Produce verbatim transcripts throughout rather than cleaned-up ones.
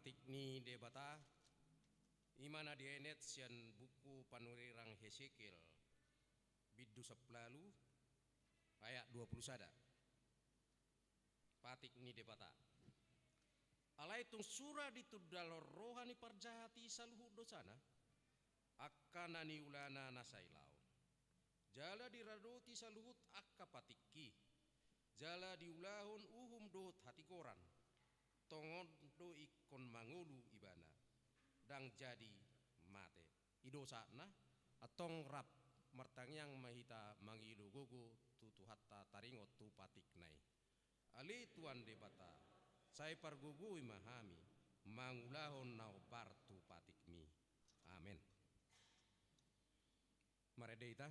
Patik ni Debata, i ma na dienet sian buku panurirang Hesekiel, bindu sampulu ualu, ayat dua pulu sada. Patik ni Debata. Alai tung sura ditundalhon roha ni parjahat i saluhut dosana, angka na niulana na sai laon. Jala diradoti saluhut angka patikki, jala diulahon uhum dohot hatigoran, tongon do ingkon mangolu ibana, ndang jadi mate. I do sahatna, antong rap martangiang ma hita mangido gogo tu Tuhanta taringot tu patikna i. Ale Tuhan Debata, sai pargogoi ma hami, mangulahon na hombar tu patikmi. Amen. Marende hita.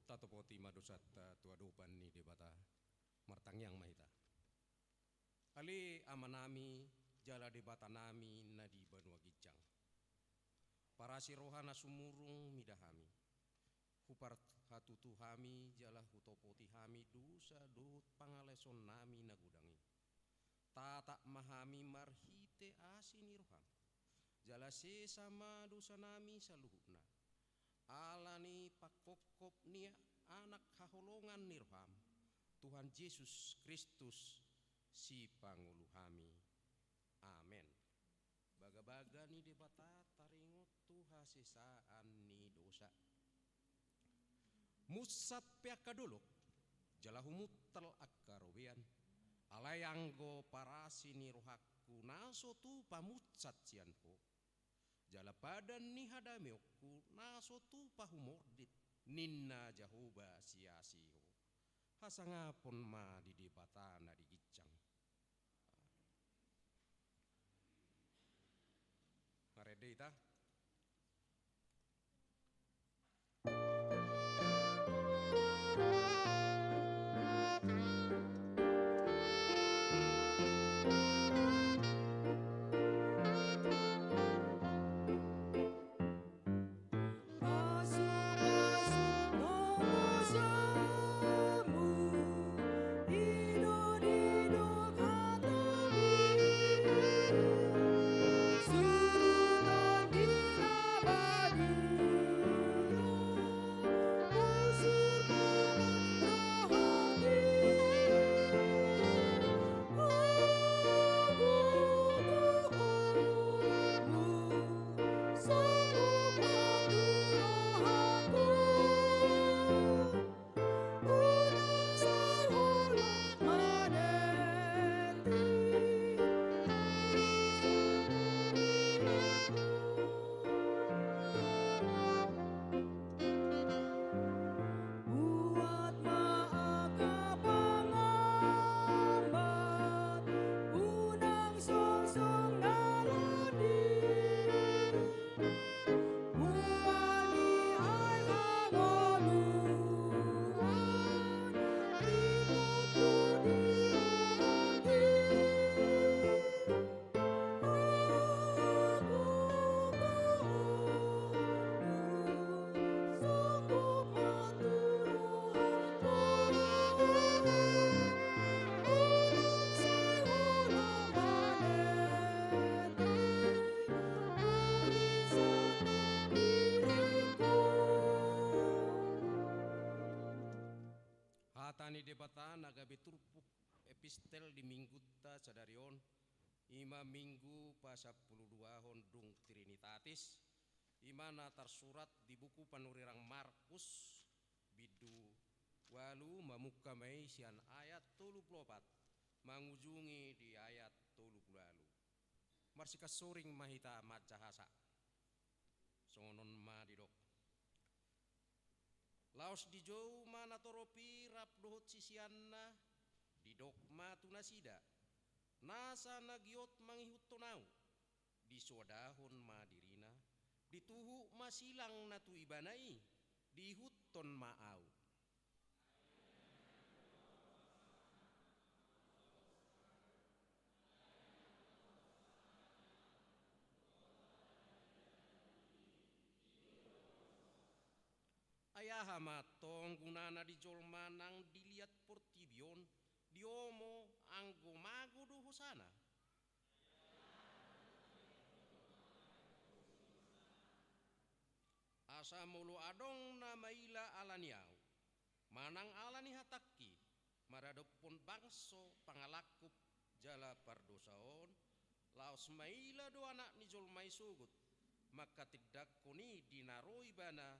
Tatopoti ma dosanta tu adopan ni Debata. Martangiang ma hita. Ale Amanami jala Debatanami na di banua ginjang, parasi roha na sumurung mida hami. Huparhatutu hami jala hutopoti hami dosa dohot pangalaosonnami na godang i. Tatap ma hami marhite asi ni roham. Jala sesa ma dosanami saluhutna, ala ni pangkophop ni Anak haholongan ni roham, Tuhan Jesus Kristus, Sipangolu hami. Amen. Bagabaga ni Debata taringot tu hasesaan ni dosa. Munsat pe angka dolok, jala humuntal angka robean. Alai anggo parasi ni rohangku na so tupa munsat sian Ho, jala padan ni hadameonku na so tupa humordit, ninna Jahowa siasi Ho. Hasangapon ma di Debata na di ginjang. Marende hita. Epistel di minggunta sadari on, i ma minggu pasampuluduahon dung Trinitatis, i ma na tarsurat di buku panurirang Markus, bindu ualu, mamungka ma i sian ayat tolu pulu opat, mangujungi di ayat tolu pulu ualu. Marsikansoring ma hita manjahasa. Songon on ma didok. Laos dijou ma natorop i rap dohot siseanna, didok ma tu nasida: Nasa na giot mangihuthon ahu, disoadahon ma dirina, dituhuk ma silang na tu ibana i, diihuthon ma ahu. Ai aha ma antong gunana di jolma nang di liat portibi on, diomo anggo mago do hosana? Asa molo adong na maila ala ni ahu, manang ala ni hatangki, maradophon bangso pangalangkup jala pardosaon, laos maila do Anak ni jolma i sogot, mangkatindangkon i di na ro ibana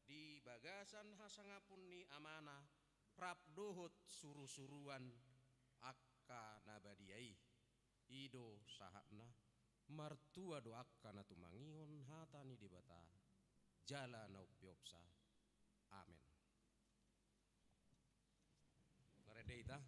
di bagasan hasangapon ni Amana, rap dohot surusuruan angka na badia i. I do sahatna. Martua do angka na tumangihon hata ni Debata jala na umpeopsa. Amen. Marende hita.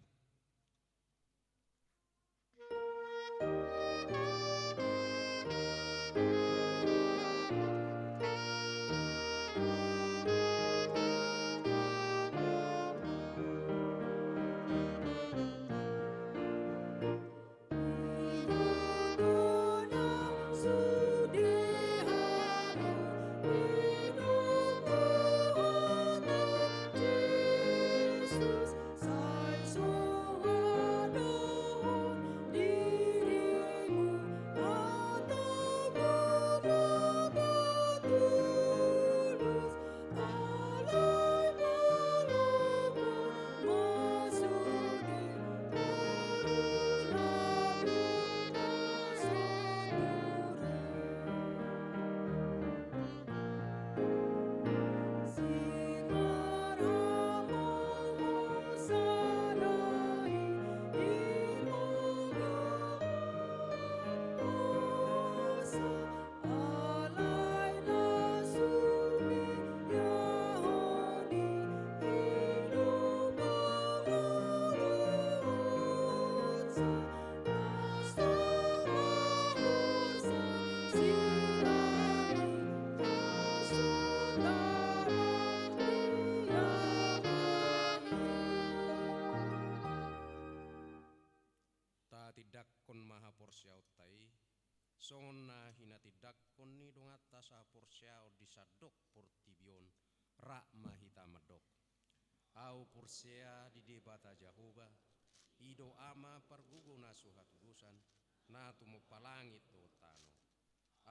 Tatindangkon ma haporseaonta i, songon na hinatindangkon ni donganta sahaporseaon di sandok portibi on, rap ma hita mandok. Ahu porsea di Debata Jahowa, i do Ama pargogo na so hatudosan, na tumompa langit dohot tano.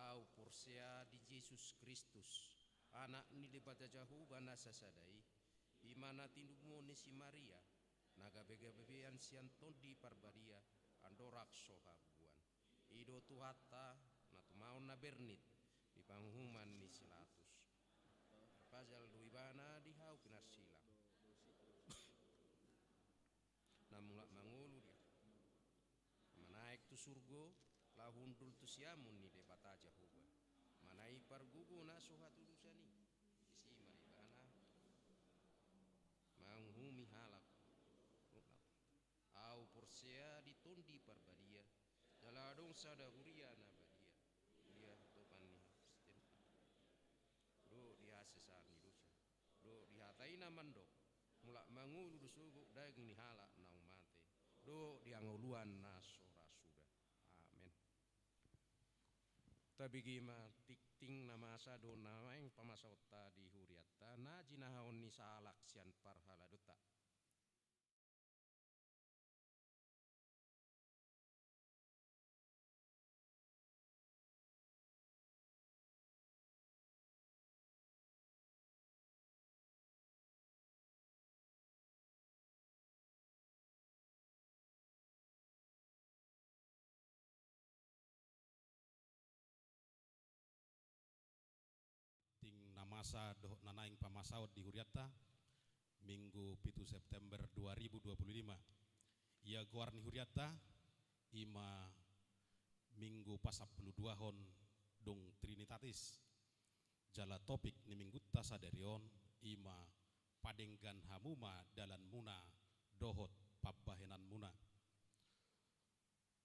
Ahu porsea di Jesus Kristus, Anak ni Debata Jahowa na sasada i, i ma na tinumbuhon ni si Maria, na gabegabean sian Tondi Parbadia, andorang so habubuhan. I do Tuhanta, na tumaon na bernit di panguhuman ni si Latus. Tarpajal do Ibana di hau pinarsilang. Na mulak mangolu di, manaek tu surgo, laho hundul tu siamun ni Debata Jahowa. Manang i pargogo na so hatudosan i. Disi ma Ibana manguhumi halak. Ahu porsea di Tondi Parbadia, jala adong sada huria na badia, huria hatopan ni Kristen, dohot di hasesaan ni dosa, dohot di hata i na mandok: Mulak mangolu do sogot daging ni halak naung mate, dohot di hangoluan na so ra suda. Amen. Tabege ma tingting na masa dohot na naeng pamasaonta di hurianta, na jinahaon ni sahalak sian parhaladoanta. Masa dohot na naeng pamasaon di hurianta, Minggu pitu September dua ribu dua puluh lima. Ia goar ni hurianta, ima Minggu pasampuluduahon dung Trinitatis. Jala topik ni minggunta sadari on, ima padenggan hamu ma dalanmuna dohot pambahenanmuna.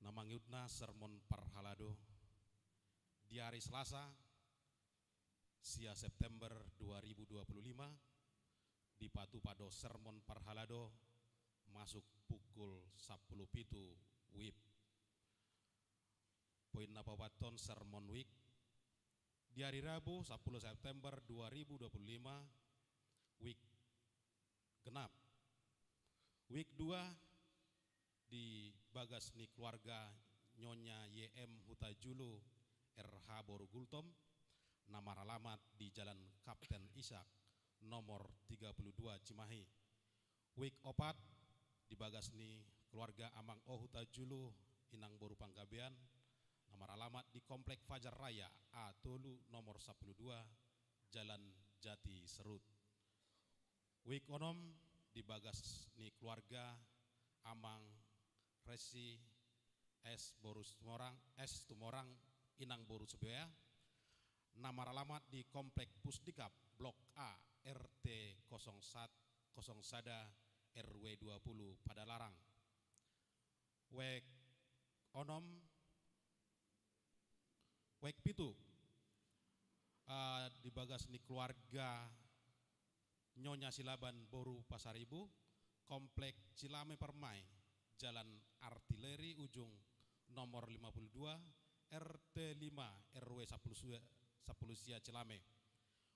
Na mangihutna sermon parhalado di ari Selasa, sia September dua ribu dua puluh lima, dipatupa do sermon parhalado masuk pukul sampulu pitu WIB. Poin na paopathon, sermon WIB di ari Rabu sampulu September dua ribu dua puluh lima, WIB genap. WIB dua di bagas ni keluarga Nyonya Y M Hutajulu R H boru Gultom, na maralamat di Jalan Kapten Ishak nomor tiga puluh dua Cimahi. WIB opat di bagas ni keluarga Amang O Hutajulu Inang boru Panggabean, na maralamat di Komplek Fajar Raya A tolu nomor sampulu dua, Jalan Jati Serut. WIB onom di bagas ni keluarga Amang Resi S boru Tumorang, S Tumorang Inang boru Subea, na maralamat di Komplek Pusdikab Blok A, R T kosong sat-, kosong sada, R W dua puluh Padalarang. WIB onom, WIB pitu, ah, di bagas ni keluarga Nyonya Silaban boru Pasaribu, Komplek Cilame Permai, Jalan Artileri Ujung nomor lima puluh dua, R T lima, R W sampulu sia, sampulu sia Cilame.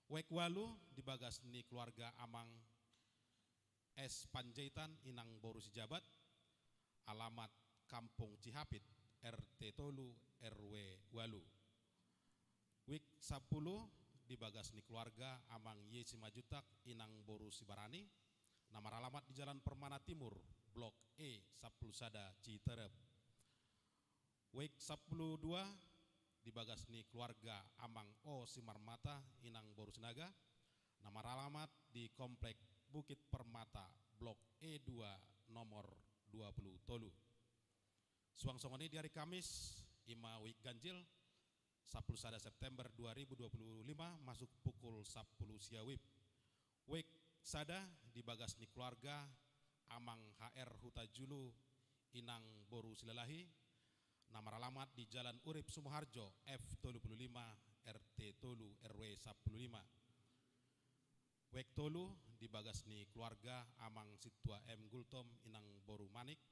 WIB ualu di bagas ni keluarga Amang S Panjaitan Inang boru Sijabat, alamat Kampung Cihapit, R T tolu, R W ualu. WIB sampulu di bagas ni keluarga Amang Y Simanjuntak Inang boru Sibarani, na maralamat di Jalan Permana Timur, Blok E sampulu sada Citerep. WIB sampulu dua di bagas ni keluarga Amang O Simarmata Inang boru Sinaga, na maralamat di Komplek Bukit Permata, Blok E dua nomor dua puluh tolu. Suang songon i di ari Kamis, ima WIB ganjil, sampulu sada September dua ribu dua puluh lima, masuk pukul sampulu sia WIB. WIB sada di bagas ni keluarga Amang H R Hutajulu Inang boru Silalahi, na maralamat di Jalan Urip Sumoharjo F tolu puluh lima, R T tolu, R W sampulu lima. WIB tolu di bagas ni keluarga Amang Sintua M Gultom Inang boru Manik,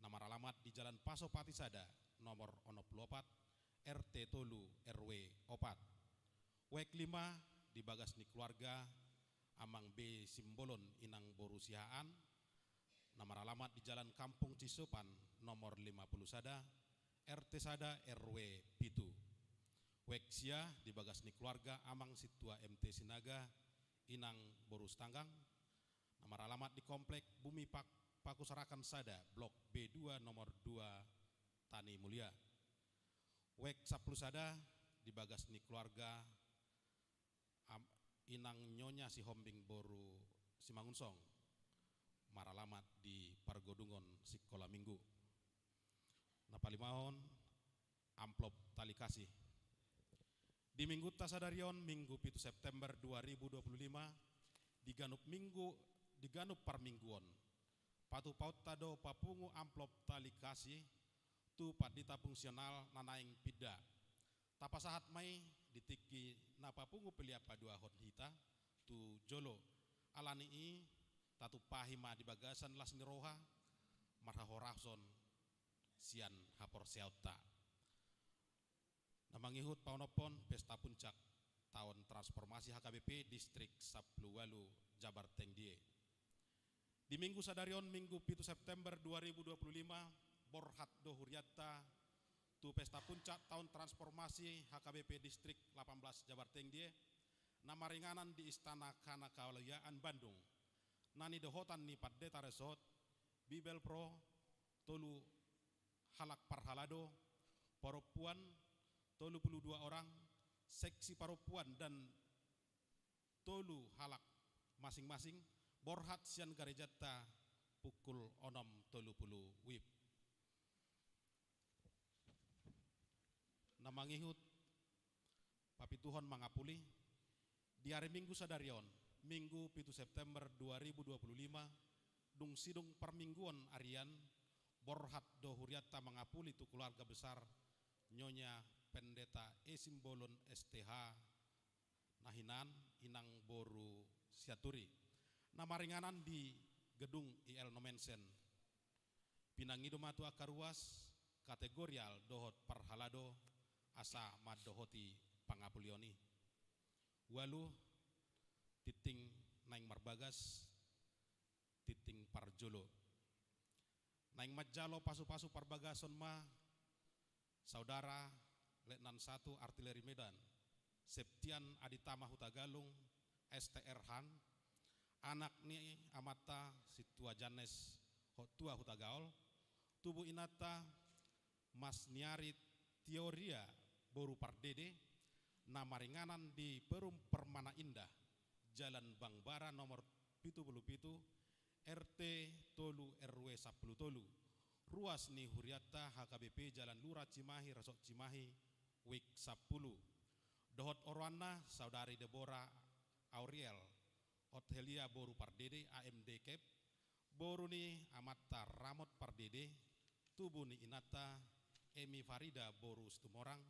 na maralamat di Jalan Pasopati sada, nomor onom puluh opat, R T tolu, R W opat. WIB lima di bagas ni keluarga Amang B Simbolon Inang boru Siahaan, na maralamat di Jalan Kampung Cisopan nomor lima puluh sada, R T sada, R W pitu. WIB sia di bagas ni keluarga Amang Sintua M T Sinaga Inang boru Sitanggang, na maralamat di Komplek Bumi Pak-, Pakusarakan sada, Blok B dua nomor dua Tani Mulia. WIB sampulu sada di bagas ni keluarga Am-, Inang Nyonya Sihombing boru Simangunsong, maralamat di pargodungon Sikola Minggu. Na palimahon, amplop tali kasih. Di minggunta sadari on, Minggu pitu September dua ribu dua puluh lima, di ganup minggu, di ganup parmingguon, patupaonta do papungu amplop tali kasih tu pandita fungsional na naeng pinda. Tapasahat ma i di tingki na papungu pelean paduahon hita tu jolo. Ala ni i, tatumpahi ma di bagasan las ni roha, marhahorason sian haporseaonta. Na mangihut paonomhon pesta puncak taon transformasi H K B P Distrik sampulu ualu Jabar Tengdie. Di minggu sadari on, Minggu pitu September dua ribu dua puluh lima, borhat do hurianta tu pesta puncak taon transformasi H K B P Distrik lapan belas Jabar Tengdie, na maringanan di Istana Kana Kawaliaan Bandung, na nidohotan ni Pandeta Resort, Bibelvrouw, tolu halak parhalado, parompuan tolu puluh dua orang, seksi parompuan dan tolu halak masing-masing borhat sian garejanta pukul onom tolu pulu wib. Na mangihut papituhon mangapuli, di ari Minggu sadari on, Minggu pitu September dua ribu dua puluh lima, dung sidung parmingguon arian, borhat do hurianta mangapuli tu keluarga besar Nyonya Pendeta E Simbolon S T H, na hinan inang boru Sianturi, na maringanan di gedung I L Nommensen. Pinangido ma tu angka ruas, kategorial dohot parhalado asa mandohoti pangapulion i. Ualu, tingting naeng marbagas, tingting parjolo. Naeng manjalo pasu-pasu parbagason ma Saudara Letnan Satu Artileri Medan, Septian Aditama Hutagalung, S T R han, anak ni amanta Sintua Jannes Hottua Hutagaol, tubu inanta Masniari Teoria boru Pardede, na maringanan di Perum Permana Indah, Jalan Bangbara nomor pitu pulu pitu, R T tolu R W sampulu tolu, ruas ni hurianta H K B P Jalan Lurah Cimahi, Resort Cimahi, Wik sampulu. Dohot oroanna, Saudari Debora Auriel Othelia boru Pardede, A M D Kep, boru ni amanta Ramot Pardede, tubu ni inanta Emi Farida boru Situmorang,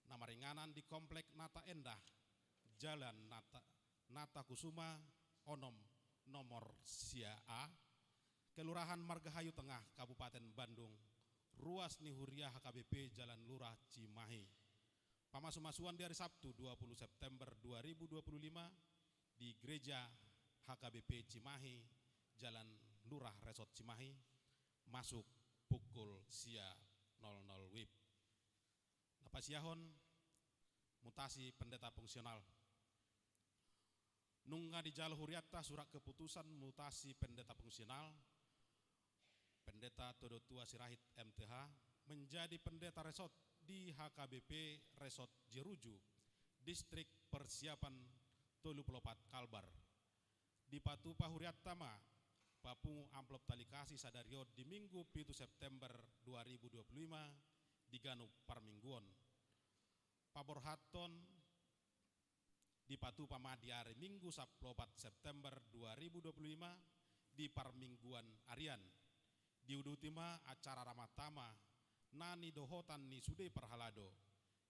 na maringanan di Komplek Nata Endah, Jalan Nata, Nata Kusuma onom, nomor sia A, Kelurahan Margahayu Tengah, Kabupaten Bandung, ruas ni huria H K B P Jalan Lurah Cimahi. Pamasu-masuon di ari Sabtu dua puluh September dua ribu dua puluh lima di Gereja H K B P Cimahi, Jalan Lurah Resort Cimahi, masuk pukul sia nol nol wib. Na pasiahon, mutasi pendeta fungsional. Nunga dijalo hurianta surat keputusan mutasi pendeta fungsional, Pendeta Todotua Sirait M T H, menjadi pendeta resort di H K B P Resort Jeruju, Distrik Persiapan tolu pulu opat Kalbar. Dipatupa hurianta ma papungu amplop tali kasih sadari on di Minggu pitu September dua ribu dua puluh lima di ganup parmingguon. Paborhathon dipatupa ma di ari Minggu sampulu opat September dua ribu dua puluh lima di parmingguan arian. Diuduti ma acara ramah tamah na nidohotan ni sude parhalado,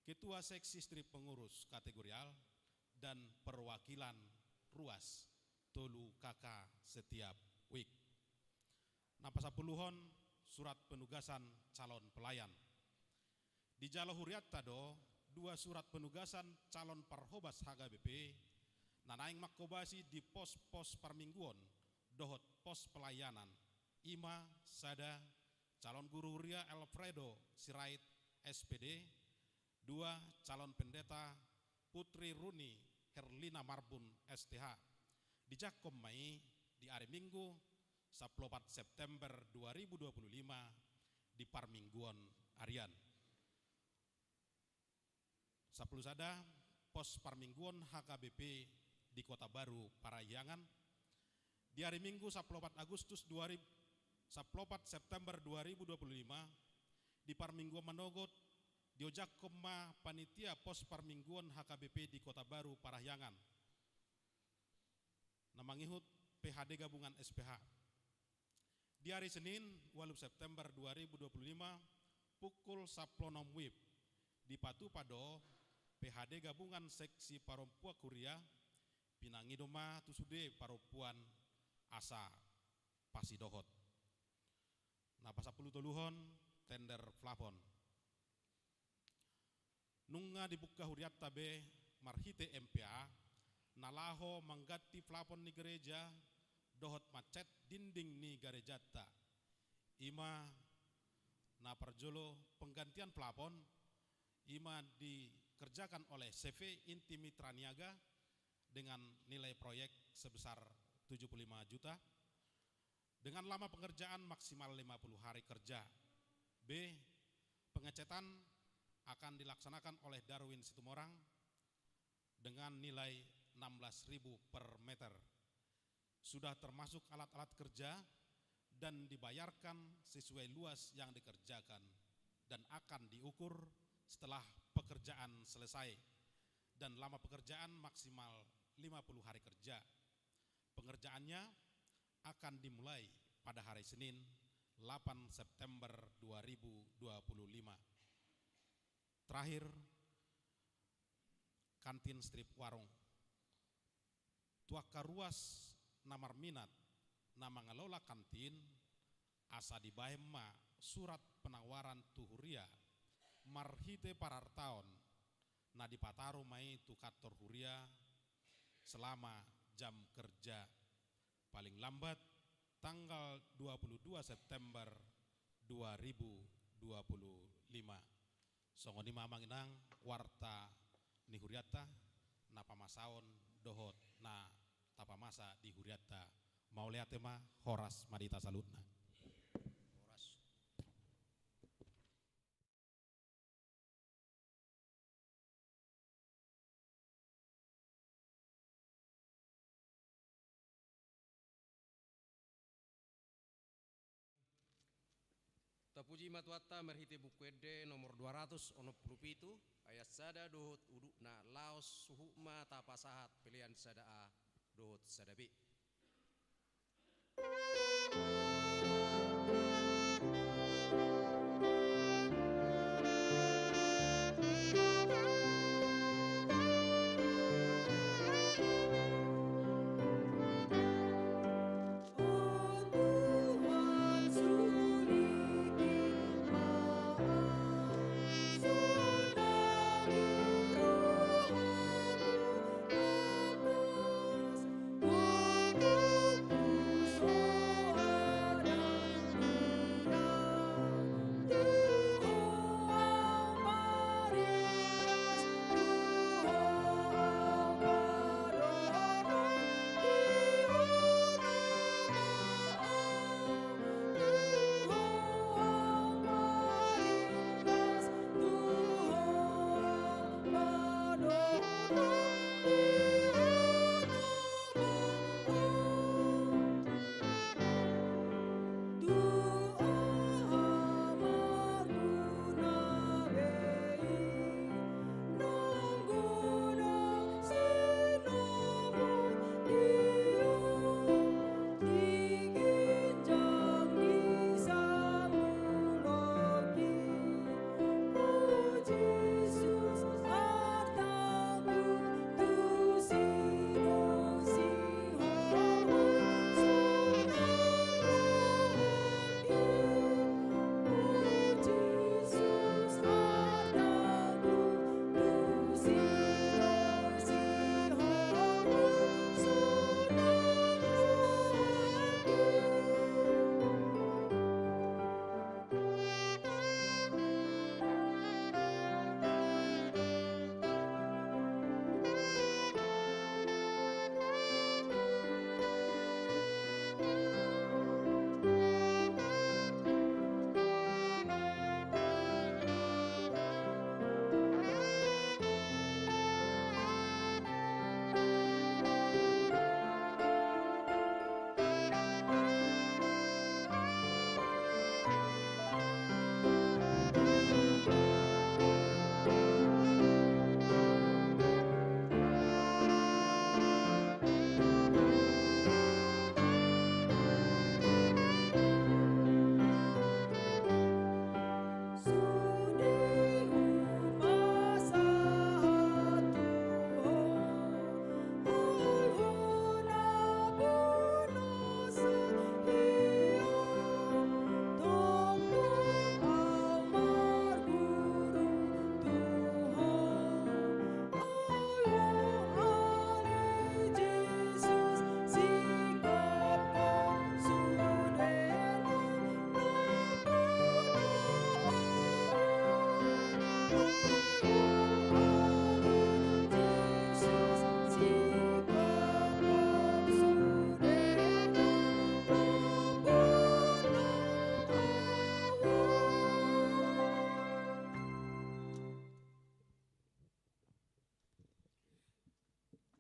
ketua seksi, staf pengurus, kategorial, dan perwakilan ruas, tolu K K setiap wik. Na pasampuluhon, surat penugasan calon pelayan. Dijalo hurianta do dua surat penugasan calon parhobas H K B P na naeng manghobasi di pos-pos parmingguon dohot pos pelayanan, i ma sada, calon guru huria Alfredo Sirait S P D, dua, calon pendeta Putri Runi Herlina Marbun S T H. Dijangkon ma i di ari Minggu sampulu opat September dua ribu dua puluh lima di parmingguon arian. Sampulu sada, pos parmingguon H K B P di Kota Baru Parahyangan. Di ari Minggu sampulu opat Agustus dua ribu, sampulu opat September dua ribu dua puluh lima, di parmingguon manogot, diojakhon ma panitia pos parmingguon H K B P di Kota Baru Parahyangan. Na mangihut P H D gabungan S P H. Di ari Senin, ualu September dua ribu dua puluh lima, pukul sampulu onom wib, dipatupa do P H D gabungan seksi parompuan huria, pinangido ma tu sude parompuan asa pasidohot. Na pasampulu toluhon, tender plafon. Nunga dibuka hurianta be marhite M P A na laho mangganti plafon ni gareja dohot mancet dinding ni garejanta. I ma na parjolo, penggantian plafon, i ma dikerjakan oleh C V Inti Mitra Niaga dengan nilai proyek sebesar tujuh puluh lima juta. Dengan lama pengerjaan maksimal lima puluh hari kerja. B, pengecetan akan dilaksanakan oleh Darwin Situmorang dengan nilai enam belas ribu per meter. Sudah termasuk alat-alat kerja dan dibayarkan sesuai luas yang dikerjakan dan akan diukur setelah pekerjaan selesai dan lama pekerjaan maksimal lima puluh hari kerja. Pengerjaannya akan dimulai pada hari Senin, delapan September dua ribu dua puluh lima. Terakhir, kantin strip warung. Tu angka ruas na marminat na mangelola kantin, asa dibahen ma surat penawaran tu huria marhite parartaon, na dipataru ma i tu kantor huria selama jam kerja, paling lambat tanggal dua puluh dua September dua ribu dua puluh lima. Songon i ma, amang inang, warta ni hurianta na pamasaon dohot na tapamasa di hurianta. Mauliate ma, horas ma di hita saluhutna. Horas. Tapuji ma Tuhanta marhite Buku Ende nomor dua ratus onom pulu pitu, ayat sada dohot udutna, laos suhut ma tapasahat pelean sada A dohot sada B.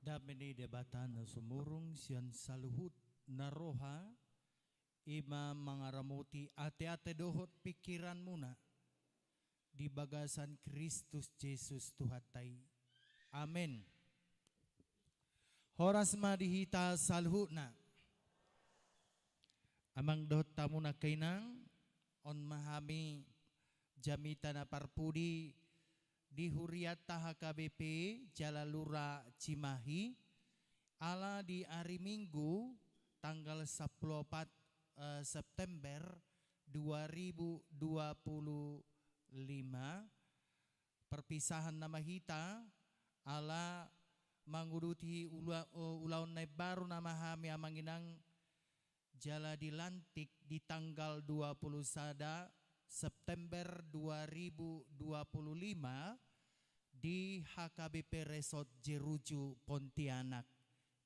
Dame ni Debata na sumurung sian saluhut na roha, i ma mangaramoti ateate dohot pingkiranmuna di bagasan Kristus Jesus Tuhanta i. Amen. Horas ma di hita saluhutna. Amang dohot hamu angka inang, on ma hami jamita na parpudi di hurianta H K B P jala Lura Cimahi, ala di ari Minggu tanggal sampulu opat, eh, September dua ribu dua puluh lima, perpisahan nama hita, ala manguduti ula-, eh, ulaon na imbaru nama hami amang inang, jala dilantik di tanggal dua puluh sada September dua ribu dua puluh lima di H K B P Resort Jeruju Pontianak.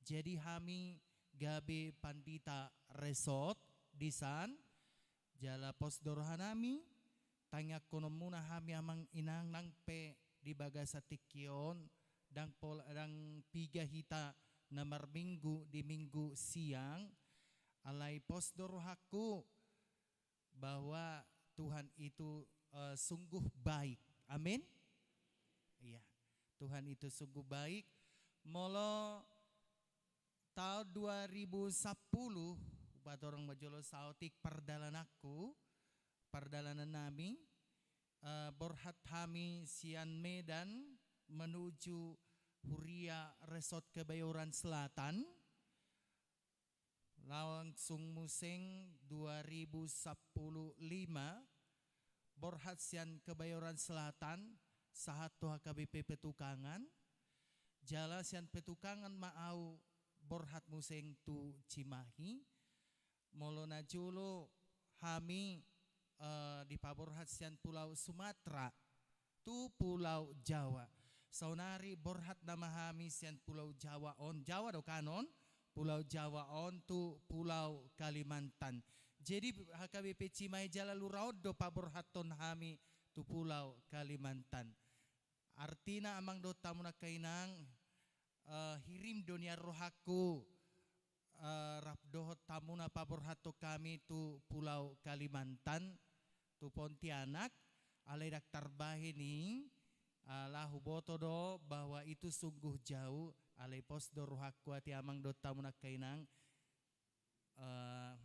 Jadi hami gabe pandita resort di san, jala pos do roha nami, tangiangkononmuna hami amang inang nang pe di bagasan tingki on, ndang pol-, ndang piga hita na marminggu di Minggu siang, alai pos do rohangku bahwa Tuhan itu, eh, sungguh baik. Amin. Iya, Tuhan itu sungguh baik. Molo taon dua ribu sampulu, patorang ma jolo saotik pardalananku, pardalanan nami, eh, borhat hami sian Medan menuju Huria Resort Kebayoran Selatan. Langsung muse dua ribu sampulu lima, borhat sian Kebayoran Selatan, sahat tu H K B P Petukangan, jala sian Petukangan ma au borhat muse tu Cimahi, molo na jolo hami, eh, dipaborhat sian Pulau Sumatera tu Pulau Jawa. Saonari borhat nama hami sian Pulau Jawa on, Jawa do kan on, Pulau Jawa on tu Pulau Kalimantan. Jadi H K B P Cimahi jala Lura on do paborhathon hami tu Pulau Kalimantan. Artina amang dohot hamu angka inang, eh, hirim do nian rohangku, eh, rap dohot hamuna paborhathon hami tu Pulau Kalimantan, tu Pontianak, alai ndang tarbahen i, eh, laho huboto do bahwa itu sungguh jauh, alai pos do rohangku ate amang dohot hamu angka inang, eh,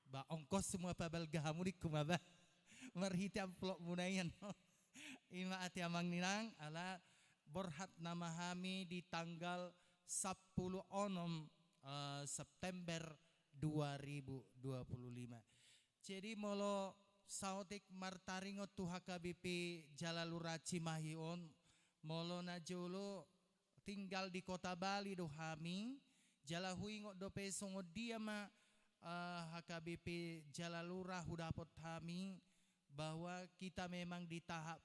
ba ongkos semua pabalga hamu ningku ma ba. Marhite amplopmuna ian. I ma ate amang inang, ala borhat nama hami di tanggal sampulu onom, eh, September dua ribu dua puluh lima. Jadi molo saotik martaringot tu H K B P jala Lura Cimahi on, molo na jolo tinggal di Kota Bali do hami, jala huingot dope songon dia ma, eh, H K B P jala Lura hudapot hami, bahwa kita memang di tahap,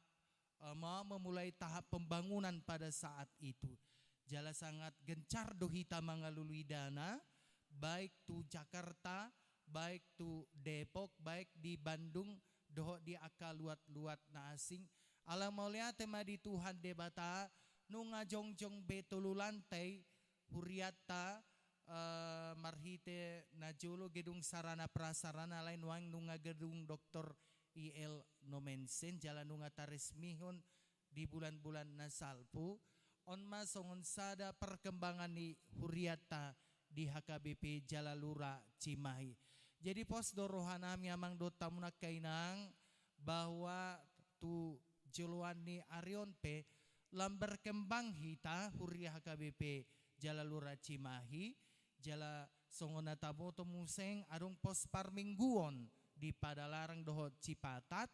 eh, mau memulai tahap pembangunan pada saat itu. Jala sangat gencar do hita mangalului dana, baik tu Jakarta, baik tu Depok, baik di Bandung, dohot di angka luat-luat na asing. Ala mauliate ma di Tuhan Debata, nunga jongjong be tolu lantai hurianta, eh, marhite na jolo gedung sarana prasarana, alai nuaeng nunga gedung Doktor I L Nommensen, jala nunga taresmihon di bulan-bulan na salpu. On ma songon sada perkembangan ni hurianta di H K B P jala Lura Cimahi. Jadi pos do roha nami amang dohot hamu angka inang, bahwa tu joloan ni ari on pe lam berkembang hita huria H K B P jala Lura Cimahi, jala songon na taboto muse adong pos parmingguon di Padalarang dohot Cipatat.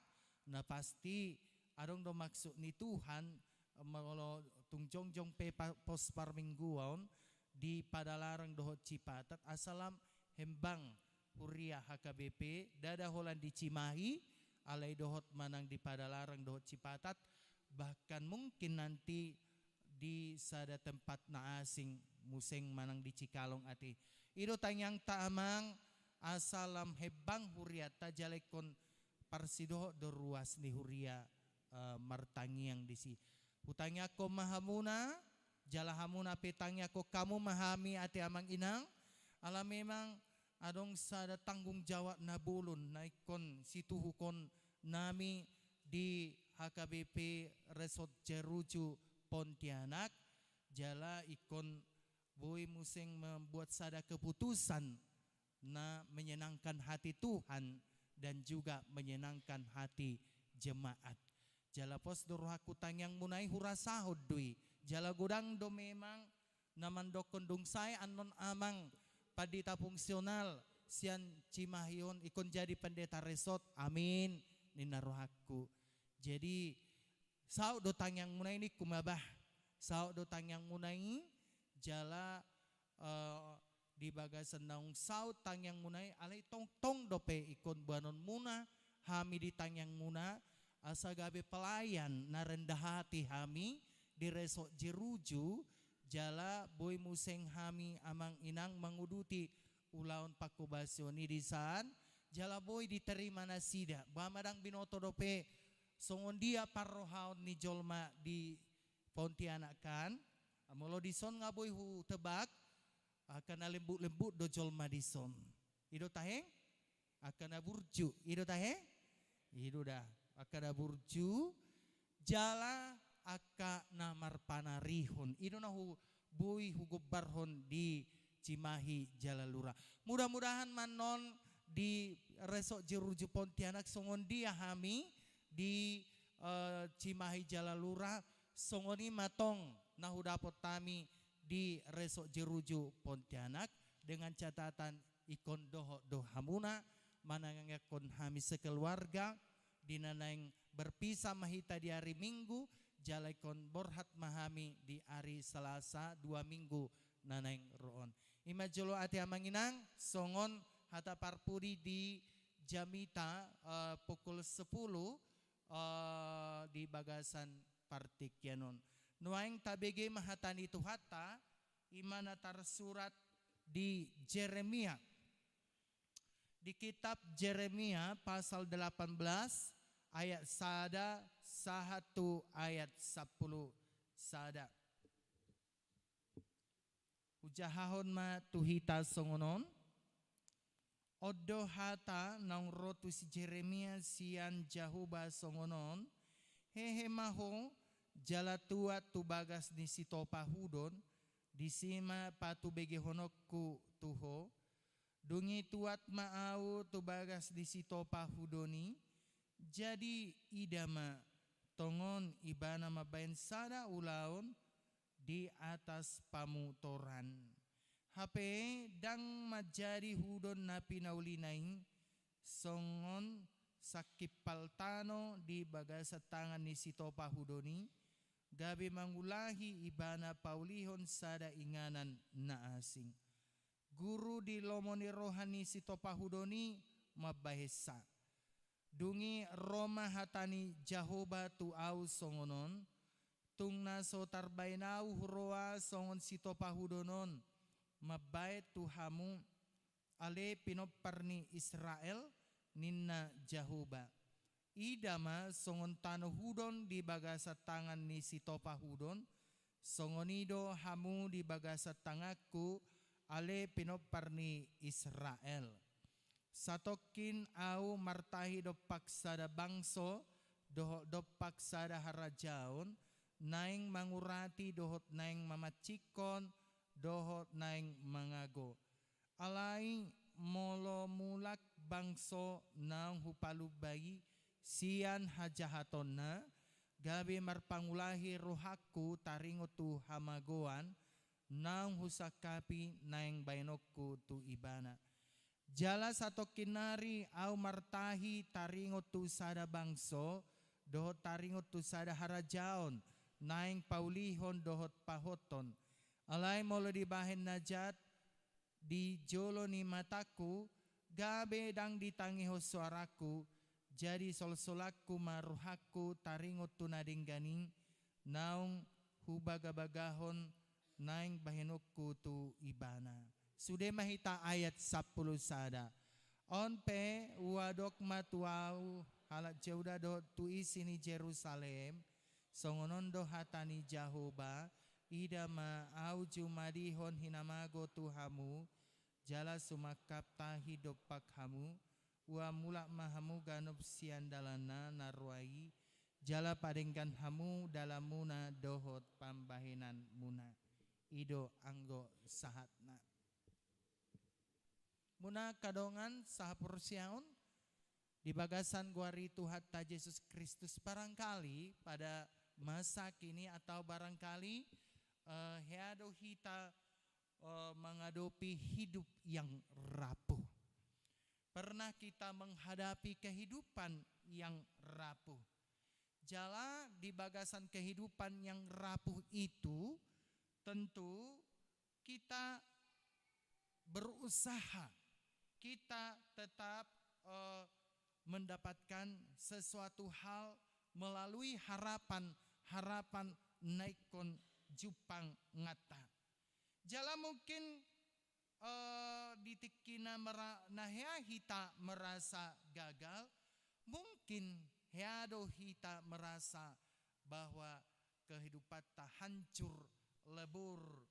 Na pasti adong do maksud ni Tuhan, molo tung jongjong pe pa-, pos parmingguon di Padalarang dohot Cipatat, asa lam hembang huria H K B P, ndada holan di Cimahi, alai dohot manang di Padalarang dohot Cipatat, bahkan mungkin nanti di sada tempat na asing muse manang di Cikalong ate. I do tangiangta amang, asa lam hembang hurianta jala ingkon parsidohot do ruas ni huria, eh, martangiang disi. Hutangiangkon ma hamuna, Jala hamuna pe tangiangkon hamu ma hami ate amang inang, ala memang adong sada tanggung jawab na bolon na ingkon situhukon nami di H K B P Resort Jeruju Pontianak, jala ingkon boi muse membuat sada keputusan na menyenangkan hati Tuhan dan juga menyenangkan hati jemaat. Jala pos do rohangku tangiangmuna i hurasahon do i. Jala godang do memang na mandokkon dung sae annon amang pandita fungsional sian Cimahi on ingkon jadi pendeta resort. Amin, ninna rohangku. Jadi, saut do tangiangmuna i ningku ma bah. Saut do tangiangmuna i, jala, eh, di bagasan naung saut tangiangmuna i, alai tongtong dope ingkon boanonmuna hami di tangiangmuna, asa gabe pelayan na rendah hati hami di Resort Jeruju, jala boi muse hami amang inang manguduti ulaon pangkobasion i disan, jala boi diterima nasida. Boha ma ndang binoto dope songon dia parrohaon ni jolma di Pontianak kan. Molo dison nga boi hutebak, angka na lembut-lembut do jolma dison. I do tahe? Angka na burju, i do tahe? I do da. Angka na burju, jala angka na marpanarihon. I do na hu-, boi hugombarhon di Cimahi Jalalura. Mudah-mudahan ma annon di Resort Jeruju Pontianak songon dia hami di, eh, Cimahi Jalalura, songon i ma tong na hudapot hami di Resort Jeruju Pontianak, dengan catatan ingkon dohot do hamuna manangiangkon hami sekeluarga, di na naeng berpisah ma hita di ari Minggu, jala ingkon borhat ma hami di ari Selasa dua minggu na naeng ro on. I ma jolo ate amang inang, songon hata parpudi di jamita, eh, pukul sepuluh, eh, di bagasan partingkian on. Nuaeng tabege ma hata ni Tuhanta, i ma na tarsurat di Jeremia. Di kitab Jeremia pasal delapan belas ayat sada sahat tu ayat sampulu sada. Hujahahon ma tu hita songon on. On do hata naung ro tu si Jeremia sian Jahowa songon on: Hehe ma ho, jala tuat tu bagas ni sitopa hudon, disi ma patubegehononku tu ho. Dung i tuat ma ahu tu bagas ni sitopa hudon i, jadi ida ma, tongon ibana mambahen sada ulaon di atas pamutoran. Hape ndang manjadi hudon na pinaulina i songon sangkimpal tano di bagasan tangan ni sitopa hudon i, gabe mangulahi ibana paulihon sada inganan na asing. Guru di lomo ni roha ni sitopa hudon i mambahensa. Dung i ro ma hata ni Jahowa tu ahu songon on: Tung na so tarbahen ahu huroha songon sitopa hudon on mambahen tu hamu, ale pinompar ni Israel, ninna Jahowa. Ida ma songon tano hudon di bagasan tangan ni sitopa hudon, songon i do hamu di bagasan tanganku, ale pinompar ni Israel. Satongkin ahu martahi dompak sada bangso dohot dompak sada harajaon, naeng mangurati dohot naeng mamancinghon dohot naeng mangago. Alai molo mulak bangso naung hupalumba i sian hajahatonna, gabe marpangulahi rohangku taringot tu hamagoan naung husangkapi naeng bahenonku tu ibana. Jala satongkin nari ahu martahi taringot tu sada bangso dohot taringot tu sada harajaon naeng paulihon dohot pahothon. Alai molo dibahen na jat di jolo ni matangku, gabe ndang ditangihon soarangku, jadi solsolanku ma rohangku taringot tu na denggan i, naung hubagabagahon naeng bahenonku tu ibana. Sude ma hita ayat sampulu sada. On pe huadok ma tu ahu halak Jauda dohot tu isi ni Jerusalem, songon on do hata ni Jahowa, Ida ma, ahu jumadihon hinamago tu hamu, jala sumangkap tahi dompak hamu, ua mulak ma hamu ganup sian dalanna na roa i, jala padenggan hamu dalanmuna dohot pambahenanmuna. I do anggo sahatna. Muna angka dongan sahaporseaon, di bagasan goar ni Tuhanta Jesus Kristus, barangkali pada masa kini atau barangkali, eh, hea do hita, eh, menghadapi hidup yang rapuh. Pernah kita menghadapi kehidupan yang rapuh. Jala di bagasan kehidupan yang rapuh itu, tentu kita berusaha, kita tetap, eh, mendapatkan sesuatu hal melalui harapan-harapan na ingkon jumpanganta. Jala mungkin, eh, di tingki na mera-, na hea hita merasa gagal, mungkin hea do hita merasa bahwa kehidupanta hancur lebur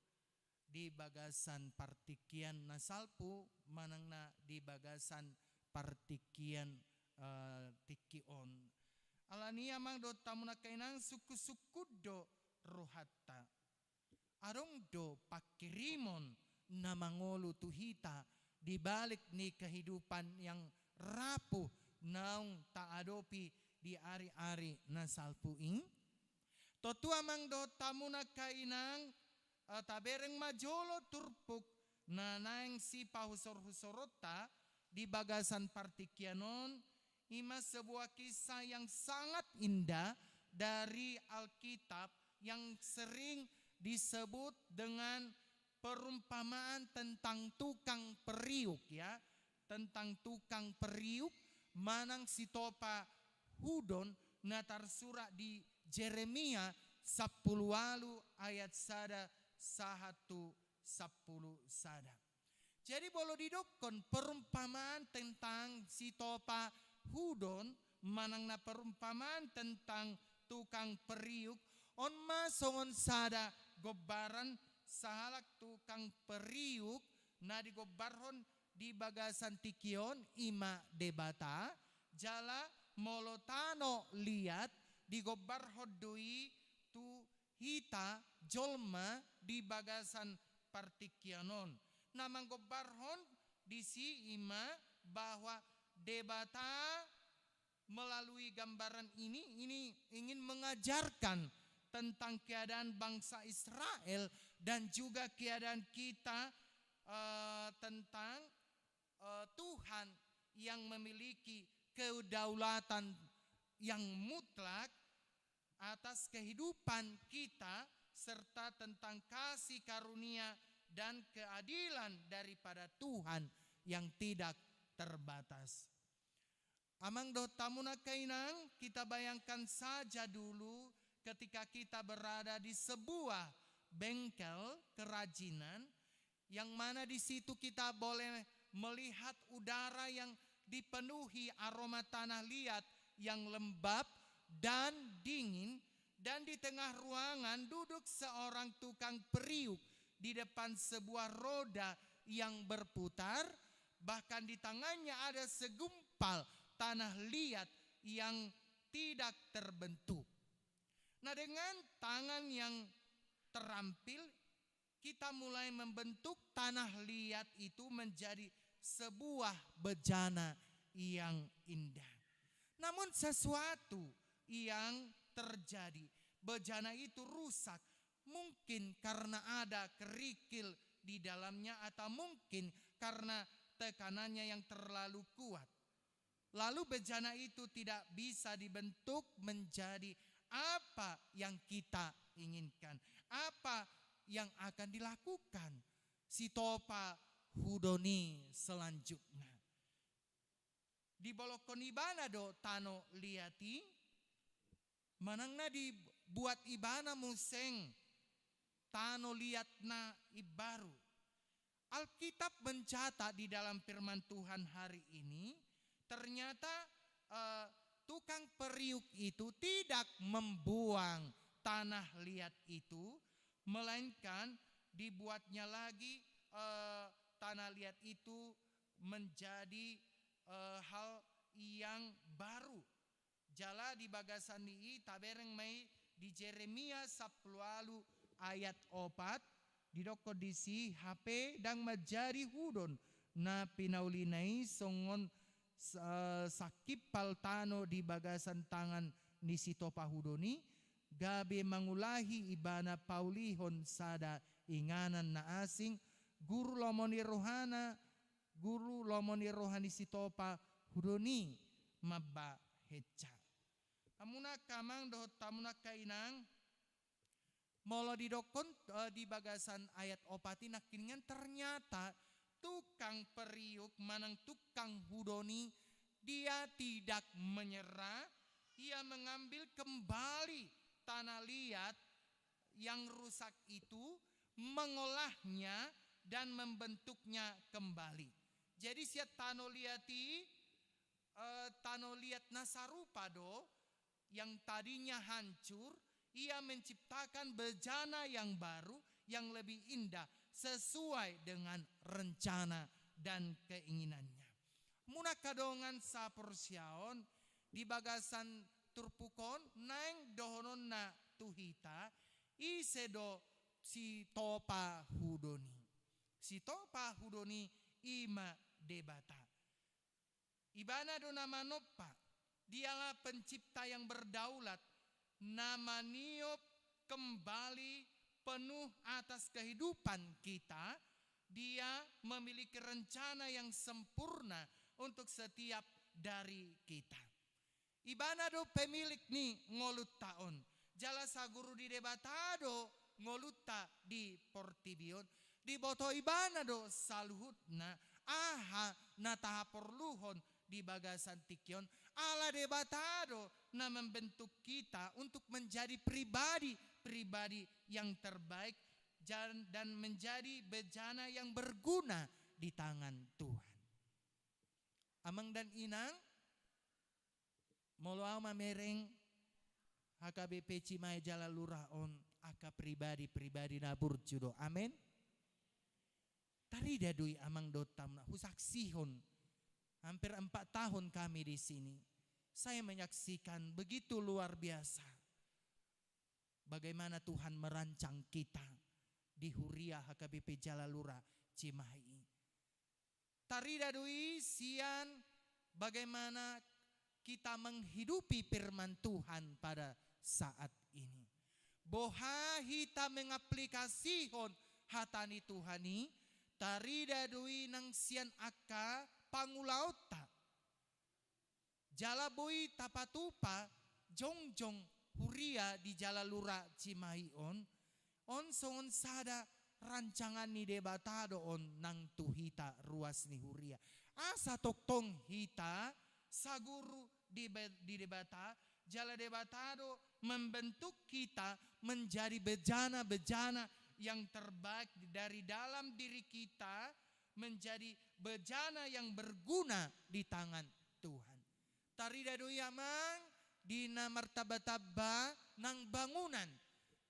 di bagasan partingkian na salpu manang na di bagasan partingkian, eh, tingki on. Alani i amang dohot hamu na hinaholongan, sungkun-sungkun do rohanta. Adong do pangkirimon na mangolu tu hita di balik ni kehidupan yang rapuh naung taadopi di ari-ari na salpu i? Tontu amang dohot hamu na hinaholongan, eh, tabereng ma jolo turpuk na naeng sipahusor-husoronta di bagasan partingkian on, i ma sebuah kisah yang sangat indah dari Alkitab yang sering disebut dengan perumpamaan tentang tukang periuk, ya. Tentang tukang periuk manang sitopa hudon na tarsurat di Jeremia sampulu ualu ayat sada sahat tu sampulu sada. Jadi, molo didokkon perumpamaan tentang sitopa hudon, manang na perumpamaan tentang tukang periuk, on ma songon sada gombaran sahalak tukang periuk na digombarhon di bagasan tingki on, i ma Debata, jala molo tano liat digombarhon do i tu hita jolma di bagasan partingkian on. Na manggombarhon disi i ma bahwa Debata melalui gambaran ini, ini ingin mengajarkan tentang keadaan bangsa Israel dan juga keadaan kita, eh, tentang, eh, Tuhan yang memiliki kedaulatan yang mutlak atas kehidupan kita, serta tentang kasih karunia dan keadilan daripada Tuhan yang tidak terbatas. Amang dohot hamu na hinaholongan, kita bayangkan saja dulu ketika kita berada di sebuah bengkel kerajinan, yang mana di situ kita boleh melihat udara yang dipenuhi aroma tanah liat yang lembab dan dingin, dan di tengah ruangan duduk seorang tukang periuk di depan sebuah roda yang berputar, bahkan di tangannya ada segumpal tanah liat yang tidak terbentuk. Nah, dengan tangan yang terampil, kita mulai membentuk tanah liat itu menjadi sebuah bejana yang indah. Namun, sesuatu yang terjadi, bejana itu rusak, mungkin karena ada kerikil di dalamnya, atau mungkin karena tekanannya yang terlalu kuat. Lalu bejana itu tidak bisa dibentuk menjadi apa yang kita inginkan, apa yang akan dilakukan sitopa hudon i selanjutnya. Dibolongkon ibana do tano liat i, manang na dibuat ibana muse tano liat na imbaru. Alkitab mencatat di dalam firman Tuhan hari ini, ternyata, eh, tukang periuk itu tidak membuang tanah liat itu, melainkan dibuatnya lagi, eh, tanah liat itu menjadi, eh, hal yang baru. Jala di bagasan ni i tabereng ma i di Jeremia sampulu ualu ayat opat, didokkon disi, hape ndang manjadi hudon na pinaulina i songon sa-, sangkimpal tano di bagasan tangan ni sitopa hudon i, gabe mangulahi ibana paulihon sada inganan na asing, guru lomo ni rohana, guru lomo ni roha ni sitopa hudon i mambahensa. Hamuna angka amang dohot hamuna angka inang, molo didokkon, eh, di bagasan ayat opat i nangkiningan, ternyata tukang periuk manang tukang hudon i, dia tidak menyerah, ia mengambil kembali tanah liat yang rusak itu, mengolahnya dan membentuknya kembali. Jadi sian tano liat i, eh, tano liat na sarupa do, yang tadinya hancur, ia menciptakan bejana yang baru, yang lebih indah, sesuai dengan rencana dan keinginannya. Hamuna angka dongan saporseaon, di bagasan turpuk on naeng dohononna tu hita, ise do sitopa hudon i. Sitopa hudon i, i ma Debata. Ibana do na manompa, dialah pencipta yang berdaulat, na maniop kembali penuh atas kehidupan kita, dia memiliki rencana yang sempurna untuk setiap dari kita. Ibana do pemilik ni ngolunta on. Jala saguru di Debata do ngolunta di portibi on. Diboto ibana do saluhutna aha na tahaporluhon di bagasan tingki on. Ala Debata do na membentuk kita untuk menjadi pribadi-pribadi yang terbaik jan-, dan menjadi bejana yang berguna di tangan Tuhan. Amang dan inang, molo ahu mamereng, H K B P Cimahi jala lurah on angka pribadi-pribadi na burju do. Amen. Tarida do i amang dohot hamuna, husaksihon. Hampir empat tahun kami di sini. Saya menyaksikan begitu luar biasa bagaimana Tuhan merancang kita di Huria H K B P jala lurah Cimahi. Tarida do i sian bagaimana kita menghidupi firman Tuhan pada saat ini. Boha hita mengaplikasihon hata ni Tuhan i, tarida do i nang sian angka pangulaonta. Jala boi tapatupa jongjong huria di jala lurah Cimahi on, on songon sada rancangan ni Debata do on nang tu hita ruas ni huria. Asa tongtong hita saguru di Be-, di Debata, jala Debata do membentuk kita menjadi bejana-bejana yang terbaik dari dalam diri kita, menjadi bejana yang berguna di tangan Tuhan. Tarida do i amang di na martamba-tamba nang bangunan.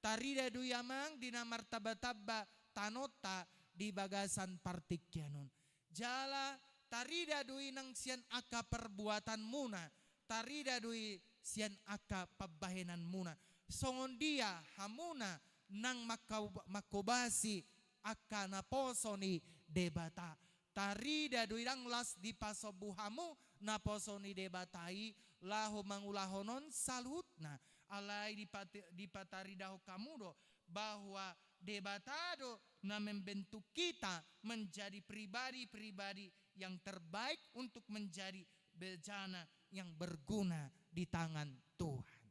Tarida do i amang di na martamba-tamba tanonta di bagasan partingkian on. Jala tarida do i nang sian angka perbuatanmuna, tarida do i sian angka pambahenanmuna. Songon dia hamuna nang mangkau-, mangkobasi angka naposo ni Debata. Tarida do i ndang las dipasombu hamu naposo ni Debata i laho mangulahon on saluhutna. Alai dipati-, dipataridahon hamu do bahwa Debata do na membentuk kita menjadi pribadi-pribadi yang terbaik untuk menjadi bejana yang berguna di tangan Tuhan.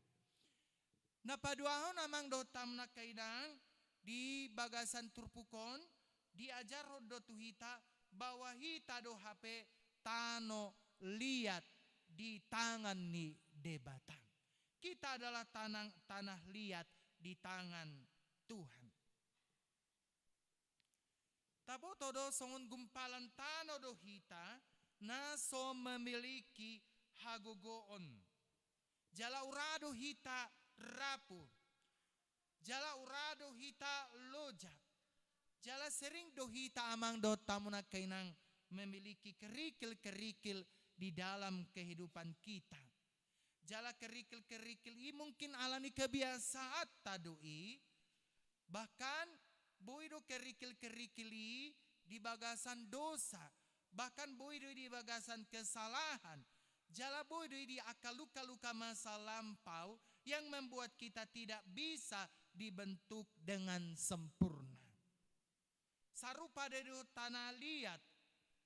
Na paduahon amang dohot hamuna angka inang, di bagasan turpuk on diajarhon do tu hita bahwa hita do hape tano liat di tangan ni Debata. Kita adalah tanang-, tanah liat di tangan Tuhan. Taboto do songon gumpalan tano do hita na so memiliki hagogoon. Jala ura do hita rapuh. Jala ura do hita loja. Jala sering do hita amang dohot hamu nangkaningan memiliki kerikil-kerikil di dalam kehidupan kita. Jala kerikil-kerikil i mungkin alani kebiasaanta do i, bahkan boi do kerikil-kerikil i di bagasan dosa, bahkan boi do i di bagasan kesalahan, jala boi do i di angka luka-luka masa lampau yang membuat kita tidak bisa dibentuk dengan sempurna. Sarupa do dohot tano liat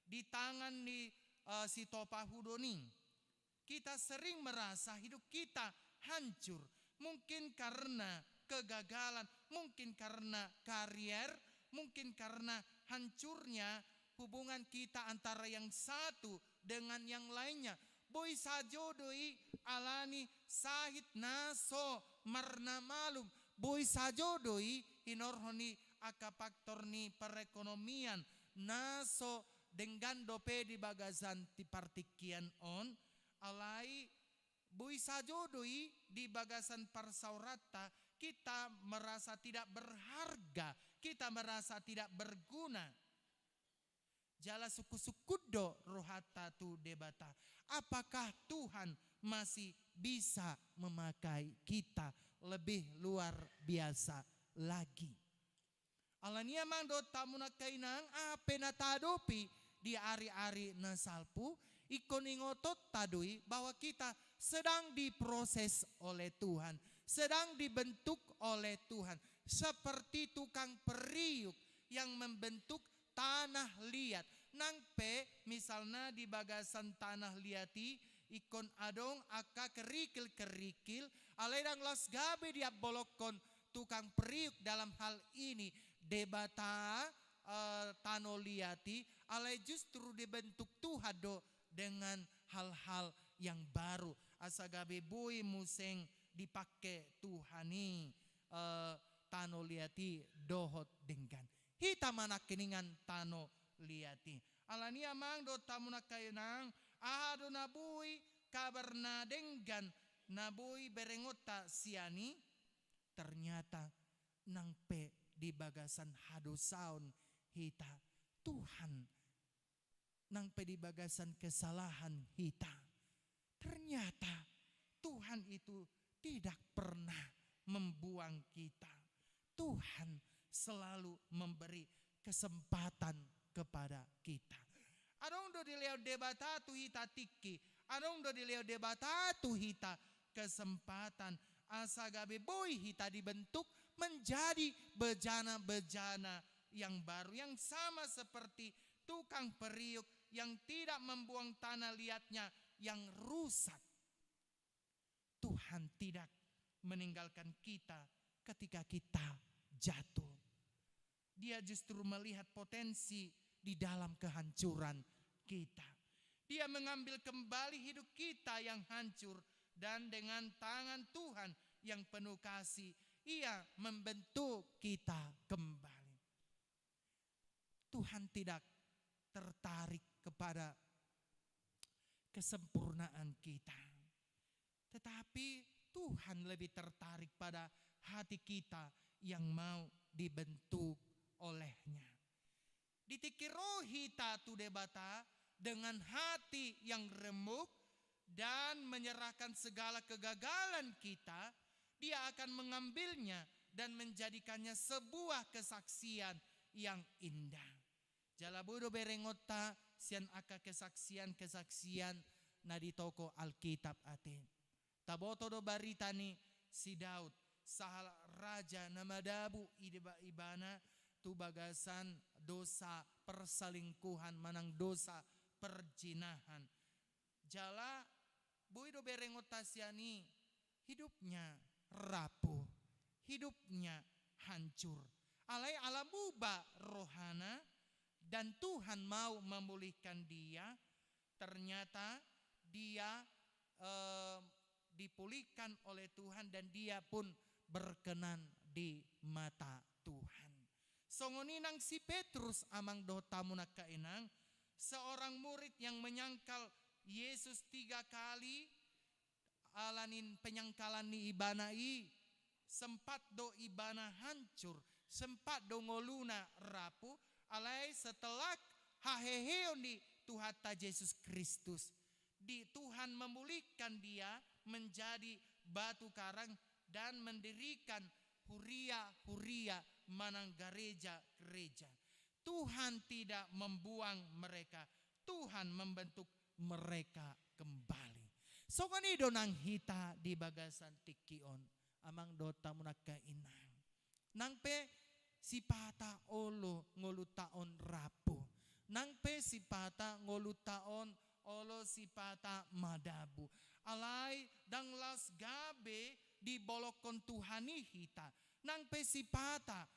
di tangan ni, eh, si topa hudon i. Kita sering merasa hidup kita hancur. Mungkin karena kegagalan, mungkin karena karier, mungkin karena hancurnya hubungan kita antara yang satu dengan yang lainnya. Boi sajo do i alani sahit na so marnamalum. Boi sajo do i hinorhon ni angka faktor ni perekonomian na so denggan dope di bagasan di partingkian on. Alai boi sajo do i di bagasan parsaoranta kita merasa tidak berharga, kita merasa tidak berguna. Jala sungkun-sungkun do rohanta tu Debata. Apakah Tuhan masih bisa memakai kita lebih luar biasa lagi? Alani i amang dohot hamu nangkaningan, aha pe na tahadopi di ari-ari na salpu, ingkon ingotonta do i bahwa kita sedang diproses oleh Tuhan, sedang dibentuk oleh Tuhan, seperti tukang periuk yang membentuk tanah liat. Nang pe misalna di bagasan tanah liat i ingkon adong angka kerikil-kerikil, alai ndang laos gabe diambolonghon tukang periuk dalam hal ini Debata, eh, tano liat i, alai justru dibentuk Tuhan do dengan hal-hal yang baru. Asa gabe boi muse dipake Tuhan i, eh, tano liat i dohot denggan. Hita ma nangkiningan tano liat i. Alani i amang dohot hamu nangkaningan, aha do na boi kabar na denggan na boi berengonta sian i? Ternyata nang pe di bagasan hadosaon hita, Tuhan, nang pe di bagasan kesalahan hita, ternyata Tuhan itu tidak pernah membuang kita. Tuhan selalu memberi kesempatan kepada kita. Adong do dilehon Debata tu hita tingki, adong do dilehon Debata tu hita kesempatan, asa gabe boi hita dibentuk menjadi bejana-bejana yang baru, yang sama seperti tukang periuk yang tidak membuang tanah liatnya yang rusak. Tuhan tidak meninggalkan kita ketika kita jatuh. Dia justru melihat potensi di dalam kehancuran kita. Dia mengambil kembali hidup kita yang hancur, dan dengan tangan Tuhan yang penuh kasih, Ia membentuk kita kembali. Tuhan tidak tertarik kepada kesempurnaan kita. Tetapi Tuhan lebih tertarik pada hati kita yang mau dibentuk oleh-Nya. Di tingki ro hita tu Debata dengan hati yang remuk dan menyerahkan segala kegagalan kita, Dia akan mengambilnya dan menjadikannya sebuah kesaksian yang indah. Jala boi do berengonta sian angka kesaksian-kesaksian na di toko Alkitab ate. Taboto do barita ni si Daud, sahalak raja na madabu i-, ibana tu bagasan dosa perselingkuhan manang dosa perzinahan. Jala boi do berengonta sian i, hidupnya rapuh, hidupnya hancur. Alai ala muba rohana dan Tuhan mau memulihkan dia, ternyata dia, eh, dipulihkan oleh Tuhan dan dia pun berkenan di mata Tuhan. Songon i nang si Petrus, amang dohot hamu nangkaningan, seorang murid yang menyangkal Yesus tiga kali, ala ni penyangkalan ni ibana i, sempat do ibana hancur, sempat do ngoluna rapuh, alai setelah haheheon ni Tuhanta Jesus Kristus, di Tuhan memulihkan dia menjadi batu karang dan mendirikan huria-huria manang gereja-gereja. Tuhan tidak membuang mereka. Tuhan membentuk mereka kembali. Songon i do nang hita di bagasan tingki on, amang dohot hamu angka inang. Nang pe sipata olo ngolunta on rapuh. Nang pe sipata ngolunta on olo sipata madabu. Alai ndang laos gabe dibolongkon Tuhan i hita. Nang pe sipata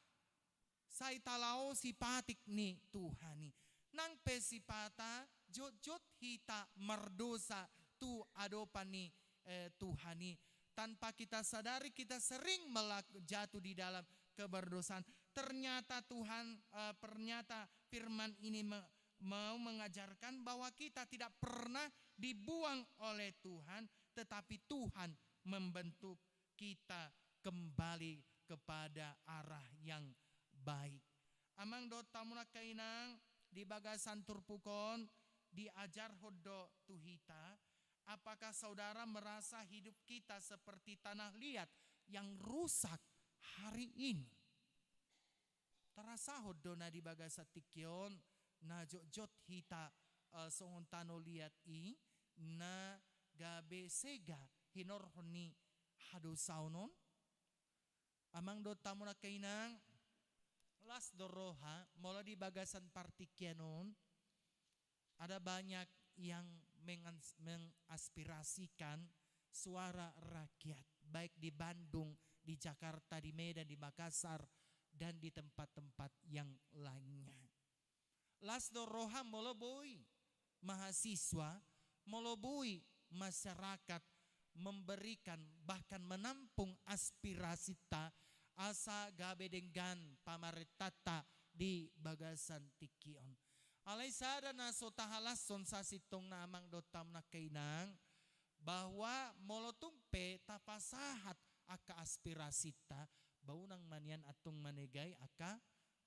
sai talaosi patik ni Tuhan i. Nang pe sipata jotjot hita mardosa tu adopan ni, eh, Tuhan i. Tanpa kita sadari, kita sering melak-, jatuh di dalam keberdosaan. Ternyata Tuhan, eh, ternyata firman ini me-, mau mengajarkan bahwa kita tidak pernah dibuang oleh Tuhan, tetapi Tuhan membentuk kita kembali kepada arah yang baik. Amang dohot hamu angka inang, di bagasan turpuk on diajarhon do tu hita, apakah saudara merasa hidup kita seperti tanah liat yang rusak hari ini? Tarasahon do na di bagasan tingki on, na jotjot hita, eh, songon tano liat i, na gabe sega hinorhon ni hadosaon on. Amang dohot hamu angka inang, las do roha, molo di bagasan partingkian on, ada banyak yang mengas-, mengaspirasikan suara rakyat, baik di Bandung, di Jakarta, di Medan, di Makassar, dan di tempat-tempat yang lainnya. Las do roha molo boi mahasiswa, molo boi masyarakat memberikan, bahkan menampung aspirasinta, asa gabe denggan pamarentanta di bagasan tingki on. Alai sada na so tahalashon sasintongna, amang dohot hamu angka inang, bahwa molo tung pe tapasahat angka aspirasinta, ba unang ma nian antum manegai angka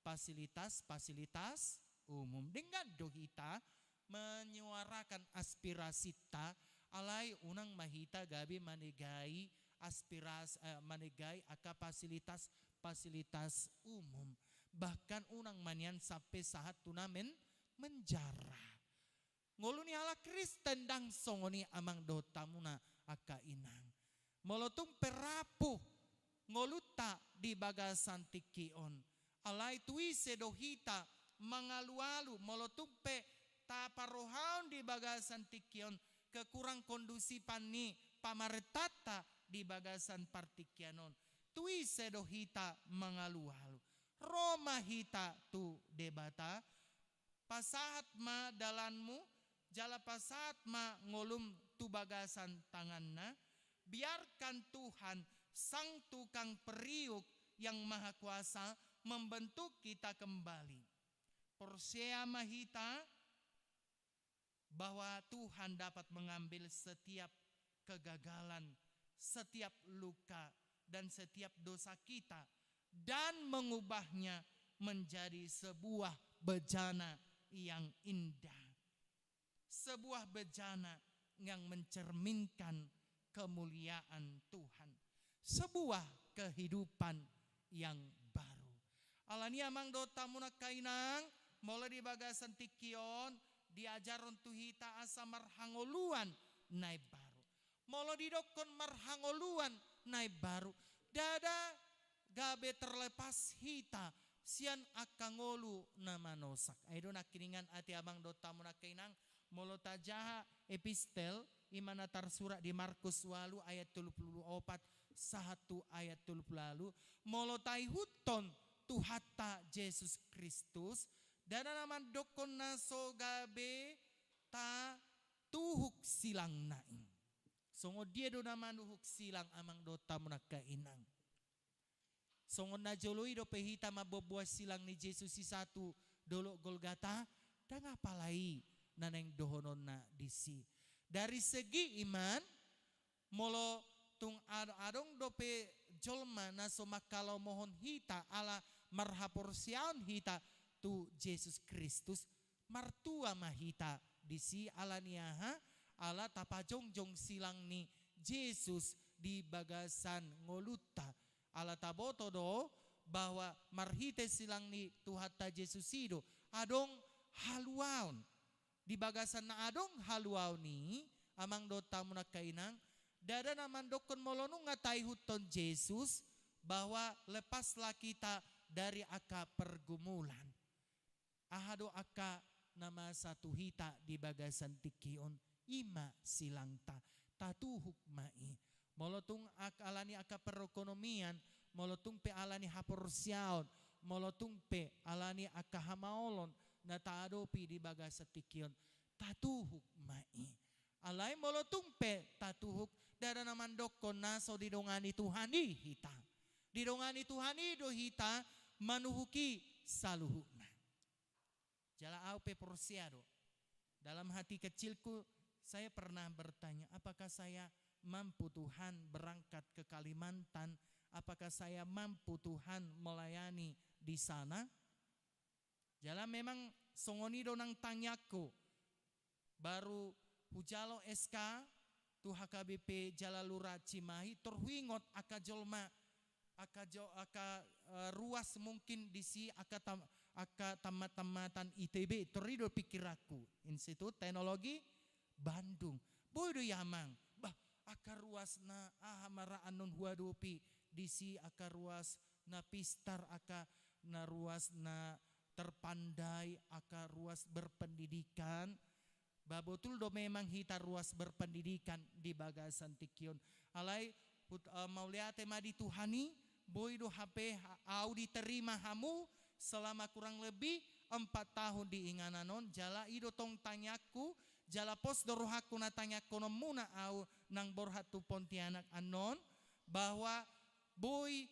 fasilitas-fasilitas umum. Denggan do hita menyuarakan aspirasinta, alai unang ma hita gabe manegai aspiras-, eh, manegai angka fasilitas-fasilitas umum. Bahkan unang ma nian sampe sahat tu na men-, menjara. Ngolu ni halak Kristen ndang songon i, amang dohot hamu angka inang. Molo tung pe rapuh ngolunta di bagasan tingki on, alai tu ise do hita mangalualu molo tung pe taparrohahon di bagasan tingki on kekurang kondusifan ni pamarentanta di bagasan partingkian on? Tu ise do hita mangalualu? Ro ma hita tu Debata, pasahat ma dalanmu, jala pasahat ma ngolum tu bagasan tanganna. Biarkan Tuhan, sang tukang periuk yang maha kuasa, membentuk kita kembali. Porsea ma hita bahwa Tuhan dapat mengambil setiap kegagalan, setiap luka, dan setiap dosa kita, dan mengubahnya menjadi sebuah bejana yang indah. Sebuah bejana yang mencerminkan kemuliaan Tuhan. Sebuah kehidupan yang baru. Alani i, amang dohot hamu angka inang, molo di bagasan tingki on diajarhon tu hita asa marhangoluan na imbaru. Molo didokkon marhangoluan na imbaru, ndada gabe terlepas hita sian angka ngolu na manosak. Ai do nangkiningan ate, amang dohot hamu angka inang, molo tajaha epistel, i ma na tarsurat di Markus ualu ayat tolu pulu opat sahat tu ayat tolu pulu ualu, molo taihuthon Tuhanta Jesus Kristus, ndada na mandokkon na so gabe tatuhuk silangna i. Songon dia do na manuhuk silang, amang dohot hamu angka inang? Songon na jolo i dope hita mamboan silang ni Jesus i sahat tu Dolok Golgata? Ndang apala i na naeng dohononna disi. Dari segi iman, molo tung ad-, adong dope jolma na so mangkalomohon hita ala marhaporseaon hita tu Jesus Kristus, martua ma hita disi. Ala ni aha? Ala tapajongjong silang ni Jesus di bagasan ngolunta. Ala taboto do bahwa marhite silang ni Tuhanta Jesus i do adong haluaon. Di bagasan na adong haluaon i, amang dohot hamu nangkaningan, ndada na mandokkon molo nunga taihuthon Jesus, bahwa lepaslah kita dari angka pergumulan. Aha do angka na masa tu hita di bagasan tingki on? I ma silangta, tatuhuk ma i. Molo tung ak-, ala ni angka perekonomian, molo tung pe ala ni haporseaon, molo tung pe ala ni angka hamaolon na taadopi di bagasan tingki on, tatuhuk ma i. Alai molo tung pe tatuhuk, ndada na mandokkon na so didongani Tuhan i hita. Didongani Tuhan i do hita manuhuk i saluhutna. Jala au pe porsea do. Dalam hati kecilku, saya pernah bertanya, apakah saya mampu Tuhan berangkat ke Kalimantan? Apakah saya mampu Tuhan melayani di sana? Jala memang songon i do nang tangiangku. Baru hujalo S K tu H K B P jala Lura Cimahi, tor huingot angka jolma, angka jo-, angka, eh, ruas mungkin disi angka tam-, angka tammat-tammatan I T B, tor i do pikiranku, Institut Teknologi Bandung. Boi do i amang, bah, angka ruas na aha ma ra annon huadopi disi, angka ruas na pistar, angka na ruas na terpandai, angka ruas berpendidikan. Bah, botul do memang hita ruas berpendidikan di bagasan tingki on. Alai hut-, eh, mauliate ma di Tuhan i, boi do hape ha-, au diterima hamu selama kurang lebih empat tahun di inganan on, jala i do tong tangiangku, jala pos do rohangku na tangiangkononmuna au nang borhat tu Pontianak annon, bahwa boi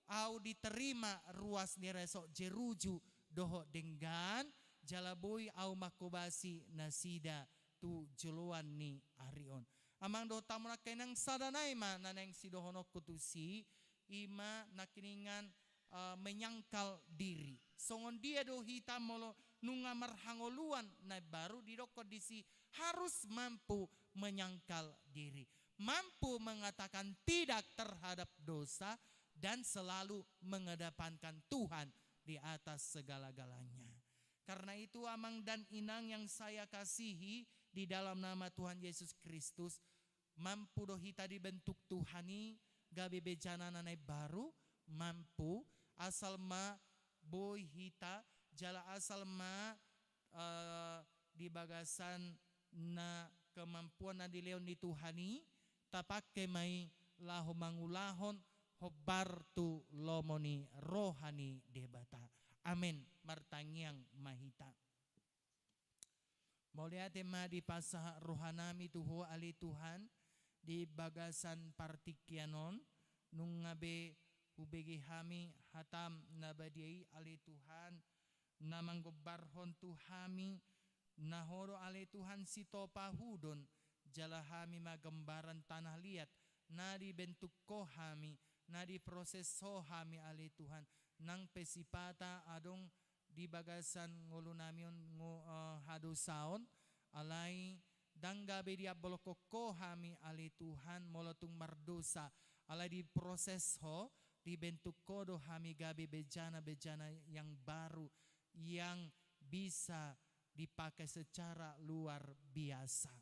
au diterima ruas ni Resort Jeruju dohot denggan, jala boi au manghobasi nasida tu joloan ni ari on. Amang dohot hamu nangkaningan, sada nai ma na naeng sidohononku tusi, i ma nangkiningan, eh, menyangkal diri. Songon dia do hita molo nunga marhangoluan na imbaru? Didokkon disi harus mampu menyangkal diri. Mampu mengatakan tidak terhadap dosa dan selalu mengedepankan Tuhan di atas segala-galanya. Karena itu, amang dan inang yang saya kasihi di dalam nama Tuhan Yesus Kristus, mampu do hita dibentuk Tuhan i gabe bejana na imbaru? Mampu, asal ma boi hita, jala asal ma, eh, di bagasan na kemampuan na dilehon ni Tuhan i, tapangke ma i laho mangulahon hombar tu lomo ni roha ni Debata. Amen. Martangiang ma hita. Mauliate ma dipasahat rohanami tu Ho ale Tuhan, di bagasan partingkian on, nunga be hubege hami hataM na badia i ale Tuhan, na manggombarhon tu hami, na Ho do ale Tuhan sitopahudon, jala hami ma gambaran tanah liat, na dibentuk Ho hami, na diproses Ho hami ale Tuhan, nang pe sipata adong di bagasan ngolunami on ngo-, eh, hadosaon, alai ndang gabe diambolhon Ho hami ale Tuhan molo tung mardosa, alai diproses Ho, dibentuk Ho do hami gabe bejana-bejana yang baru, yang bisa dipakai secara luar biasa.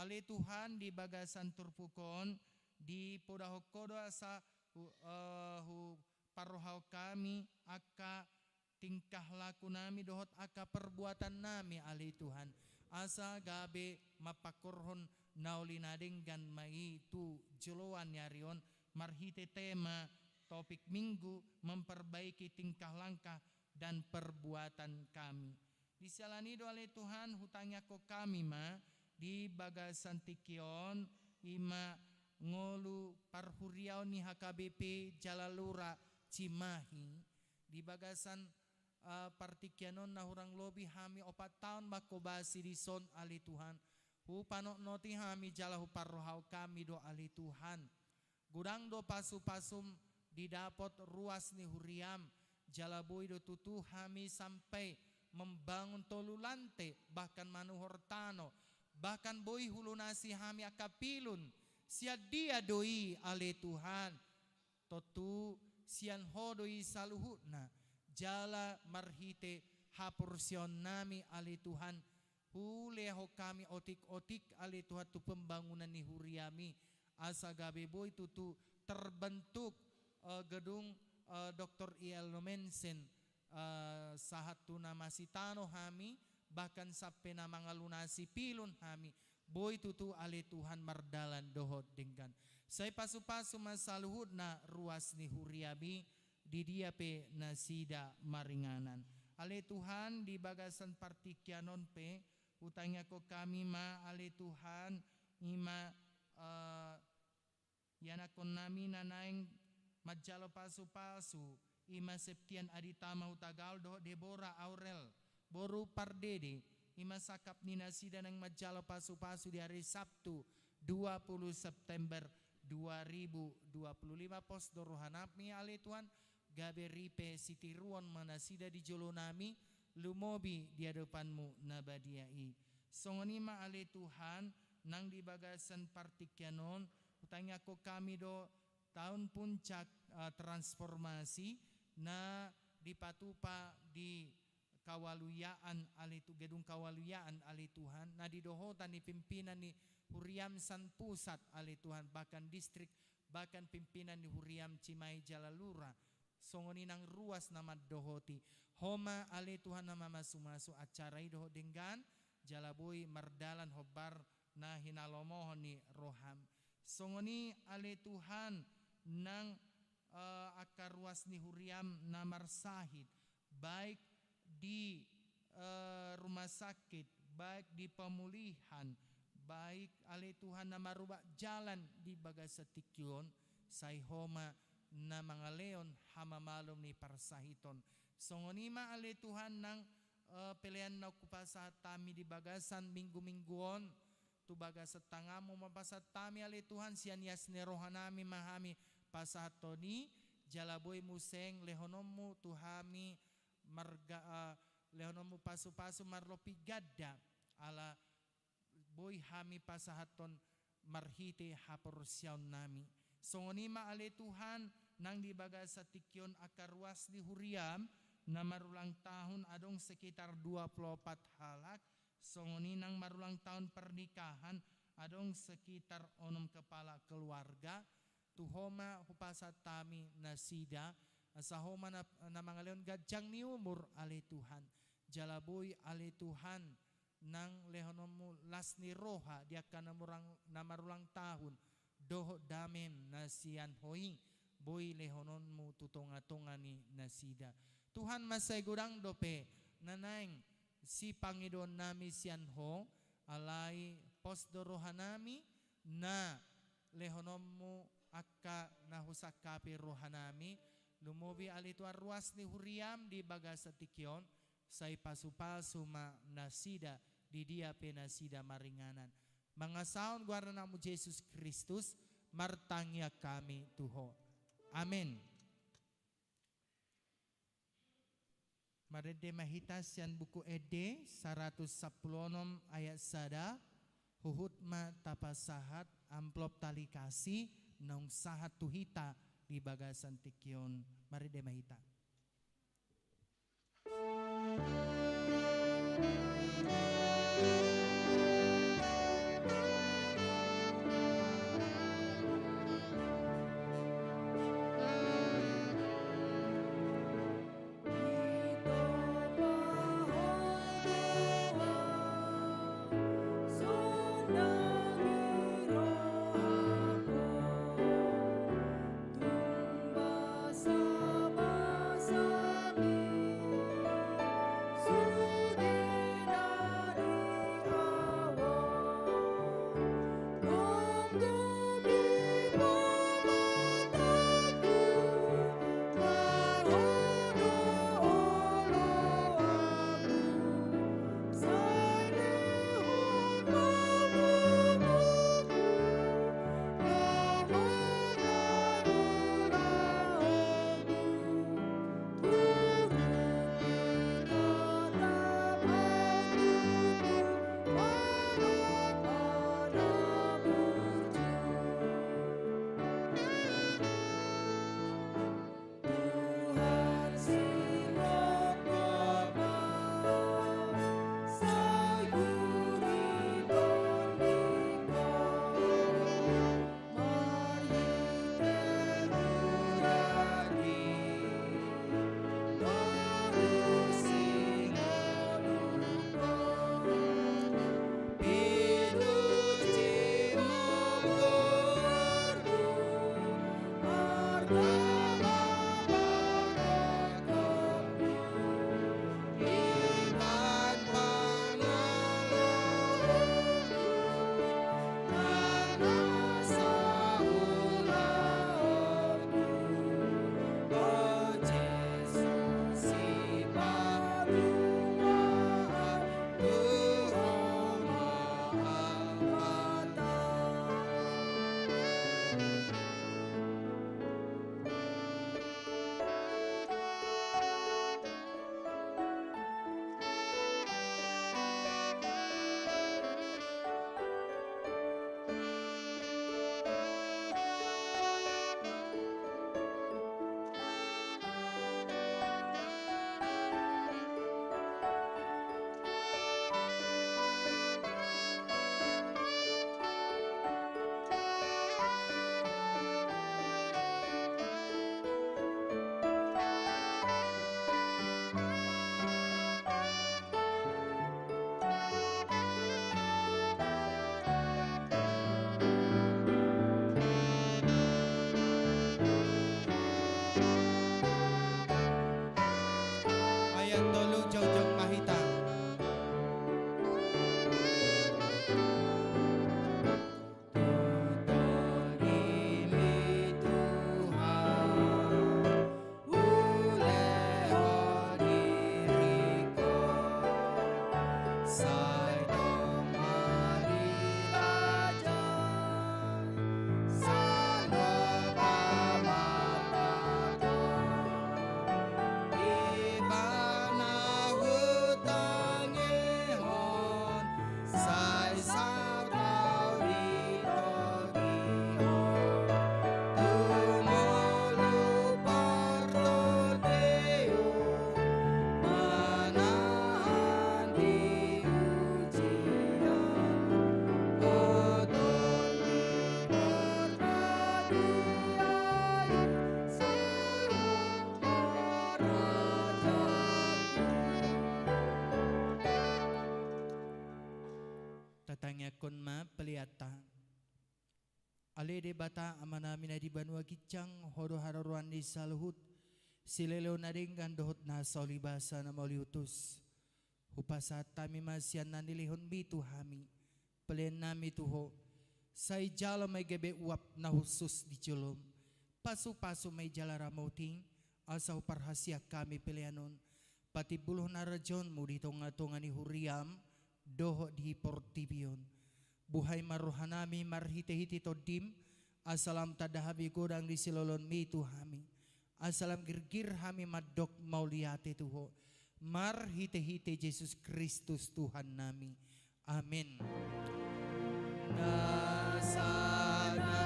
Ale Tuhan, di bagasan turpuk on, dipodahon Ho do asa hu-, eh, huparrohahon hami angka tingkah lakunami dohot angka perbuatannami ale Tuhan, asa gabe mampangkorhon na uli na denggan ma i tu joloan ni ari on, marhite tema topik Minggu, memperbaiki tingkah langkah dan perbuatan kami. Di siala ni i do ale Tuhan, hutangiangkon hami ma di bagasan tingki on, i ma ngolu parhuriaon ni H K B P jala Lura Cimahi, di bagasan, eh, partingkian on na hurang lobi hami opat taon manghobasi dison ale Tuhan. Hupanotnoti hami jala huparrohahon hami do ale Tuhan. Godang do pasu-pasum didapot ruas ni huriaM, jala boi do tutu hami sampai membangun tolu lante, bahkan manuhor tano, bahkan boi hulunasi hami angka pilun. Sian dia do i, ale Tuhan? Tontu sian Ho do i saluhutna, jala marhite haporseaonnami, ale Tuhan, hulehon hami otik-otik, ale Tuhan, tu pembangunan ni huriaMi, asa gabe boi tutu terbentuk, eh, gedung, eh, Doktor I L Nommensen, eh, sahat tu na masitano hami, bahkan sampe na mangalunasi pilun hami, boi tutu, ale Tuhan, mardalan dohot denggan. Sai pasu-pasu ma saluhutna ruas ni huriaMi, di dia pe nasida maringanan. Ale Tuhan, di bagasan partingkian on pe, hutangiangkon hami ma, ale Tuhan, i ma, eh, ianakkonnami na naeng manjalo pasu-pasu, i ma Septian Aditama Hutagaol dohot Debora Aurel boru Pardede, i ma sangkap ni nasida naeng manjalo pasu-pasu di ari Sabtu, dua puluh September dua ribu dua puluh lima. Pos do rohanami, ale Tuhan, gabe ripe sitiruon ma nasida di jolonami, lumobi di adopanMu na badia i. Songon i ma, ale Tuhan, nang di bagasan partingkian on, hutangiangkon hami do taon puncak, eh, transformasi na dipatupa di Kawaluyaan, ale Tu-, gedung Kawaluyaan, ale Tuhan, na didohotan ni pimpinan ni huriaM sian pusat, ale Tuhan, bahkan distrik, bahkan pimpinan ni huriaM Cimahi jala lura. Songon i nang ruas na mandohoti. Ho ma, ale Tuhan, na mamasu-masu acara i dohot denggan, jala boi mardalan hombar na hinalomohon ni rohaM. Songon i, ale Tuhan, nang, eh, angka ruas ni huriaM na marsahit, baik di, eh, rumah sakit, baik di pemulihan, baik, ale Tuhan, na marubat jalan di bagasan tingki on, sai Ho ma na mangalehon hamamalum ni parsahiton. Songon i ma, ale Tuhan, nang, eh, pelean na hupasahat hami di bagasan minggu-minggu on, tu bagasan tanganMu ma pasahat hami, ale Tuhan, sian ias ni rohanami ma hami pasahathon i, jala boi muse lehononMu tu hami marga, eh, lehononMu pasu-pasu marlopi ganda, ala boi hami pasahathon marhite haporseaonnami. Songon i ma, ale Tuhan, nang di bagasan tingki on angka ruas ni huriaM na marulang tahun adong sekitar dua puluh opat halak, songon i nang marulang tahun pernikahan adong sekitar onom kepala keluarga, tu Ho ma hupasahat hami nasida, asa Ho ma na, na mangalehon ganjang ni umur, ale Tuhan. Jala boi, ale Tuhan, nang lehononMu las ni roha di angka na murang-, na marulang tahun, dohot dame na sian Ho i, boi lehononMu tu tonga-tonga ni nasida. Tuhan, mansai godang dope na naeng sipangidoonnami sian Ho, alai pos do rohanami na lehononMu angka na husangkapi rohanami, lumobi, ale Tuhan, ruas ni huriaM di bagasan tingki on, sai pasu-pasu ma nasida di dia pe nasida maringanan. Mangasahon goar ni AnakMu Jesus Kristus, martangiang hami tu Ho. Amen. Marende ma hita sian Buku Ende saratus sampulu onom ayat sada, huhut ma tapasahat amplop tali kasih naung sahat tu hita di bagasan tingki on. Marende ma hita. Tangiangkon ma peleanta. Ale Debata Amanami na di banua ginjang, Ho do haroroan ni saluhut silehon na denggan dohot na saulibasa na mauliutus. Hupasahat hami ma sian na nilehonMi tu hami peleannami tu Ho. Sai jalo ma i gabe uap na hushus di joloM. Pasupasu ma i jala ramoti, asa huparhasiat hami pelean on patimbulhon harajaonMu di tongatonga ni huriaM dohot di portibi on. Buhai ma rohanami marhitehite TondiM, asa lam tanda hami godang ni siloloanMi tu hami. Asa lam girgir hami mandok mauliate tu Ho, marhitehite Jesus Kristus Tuhannami. Amen. Na sada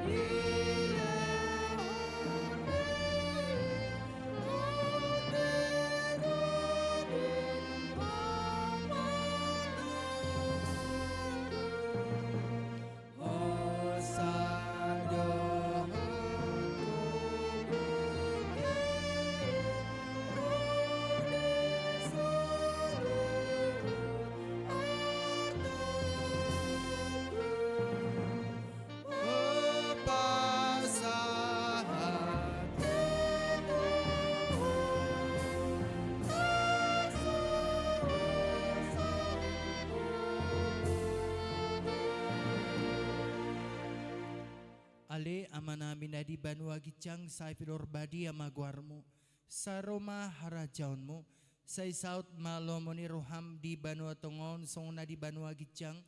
dilehon Ale Amanami na di banua ginjang, sai pinarbadia ma goarMu, sai ro ma harajaonMu, sai saut ma lomo ni rohaM di banua tonga on songon na di banua ginjang.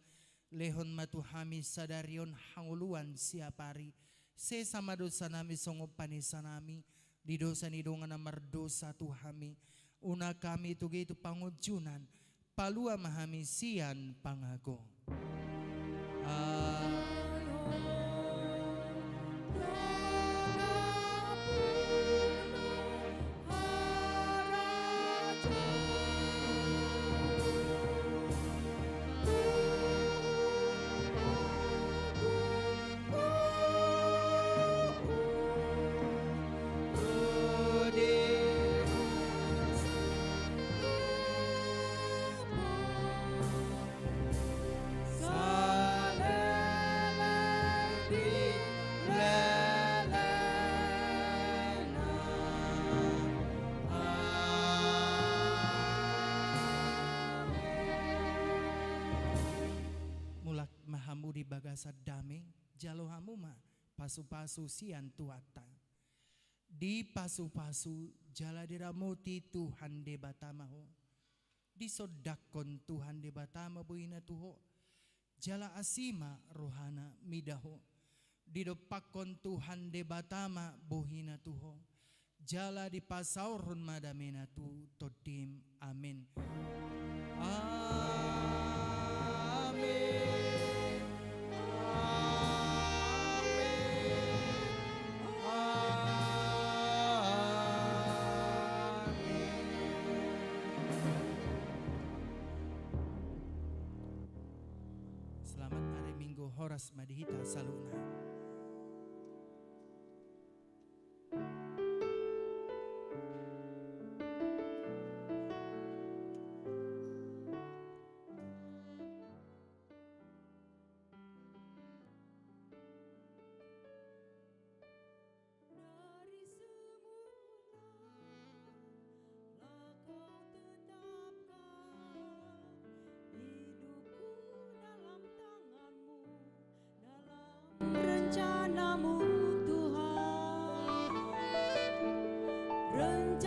Lehon ma tu hami sadari on hangoluan siapari. Sesa ma dosanami songon panesanami di dosa ni dongan na mardosa tu hami. Unang hami togei tu pangunjunan, palua ma hami sian pangago. Amen. Saleleng di lelengna. Amen. Mulak ma hamu di bagasan dame, jalo hamu ma pasupasu sian Tuhanta. Dipasupasu jala diramoti Tuhan Debata ma ho. Disondangkon Tuhan Debata ma bohina tu ho, jala asi ma rohana mida ho. Didompakkon Tuhan Debata ma bohina tu ho, jala dipasaorhon ma damena tu tondim. Amen. Amen. Amen. Amen. Selamat hari Minggu, horas ma di hita saluhutna. Dari semula lah Kau tetapkan hidupku dalam tangan-Mu, dalam rencana-Mu, Tuhan. Rencana